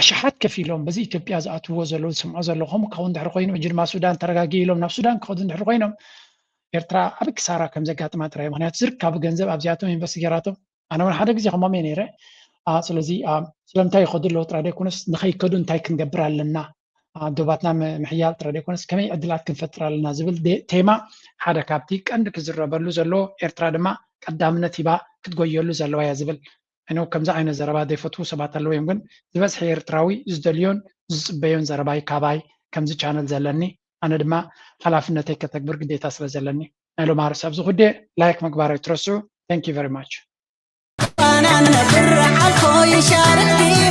ኣሽሓት ከፊሎም በዚ ኢትዮጵያ ዝኣትውዎ ዘለዉ ዝስምዖ ዘለኹም ክኸውን ድሕሪ ኮይኑ እጅ ድማ ሱዳን ተረጋጊ ኢሎም ናብ ሱዳን ክኸዱ ድሕሪ ኮይኖም ኤርትራ ዓብ ክሳራ ከም ዘጋጥማ ጥራይ ምክንያቱ ዝርካቡ ገንዘብ ኣብዚኣቶም ኢንቨስት ገይራቶም ኣነ እውን ሓደ ግዜ ከሞም እየ ነይረ። ስለዚ ስለምንታይ ይኸዱ ኣለዉ ጥራይ ዘይኮነስ ንኸይከዱ እንታይ ክንገብር ኣለና ዶባትና ምሕያል ጥራይ ዘይኮነስ ከመይ ዕድላት ክንፈጥር ኣለና ዝብል ቴማ ሓደ ካብቲ ቀንዲ ክዝረበሉ ዘለዎ ኤርትራ ድማ ቀዳምነት ሂባ ክትጎየሉ ዘለዋ እያ ዝብል እኖ ከምዚ ዓይነት ዘረባ ዘይፈትዉ ሰባት ኣለዉ እዮም ግን ዝበዝሐ ኤርትራዊ ዝደልዮን ዝፅበዮን ዘረባይ ካባይ ከምዚ ቻነል ዘለኒ ኣነ ድማ ሓላፍነተይ ከተግብር ግዴታ ስለ ዘለኒ ናይ ሎማርስ ኣብዚ ኩዴ ላይክ ምግባር ኣይትረስዑ። Thank you very much. أنا نفر عالخوي شاركني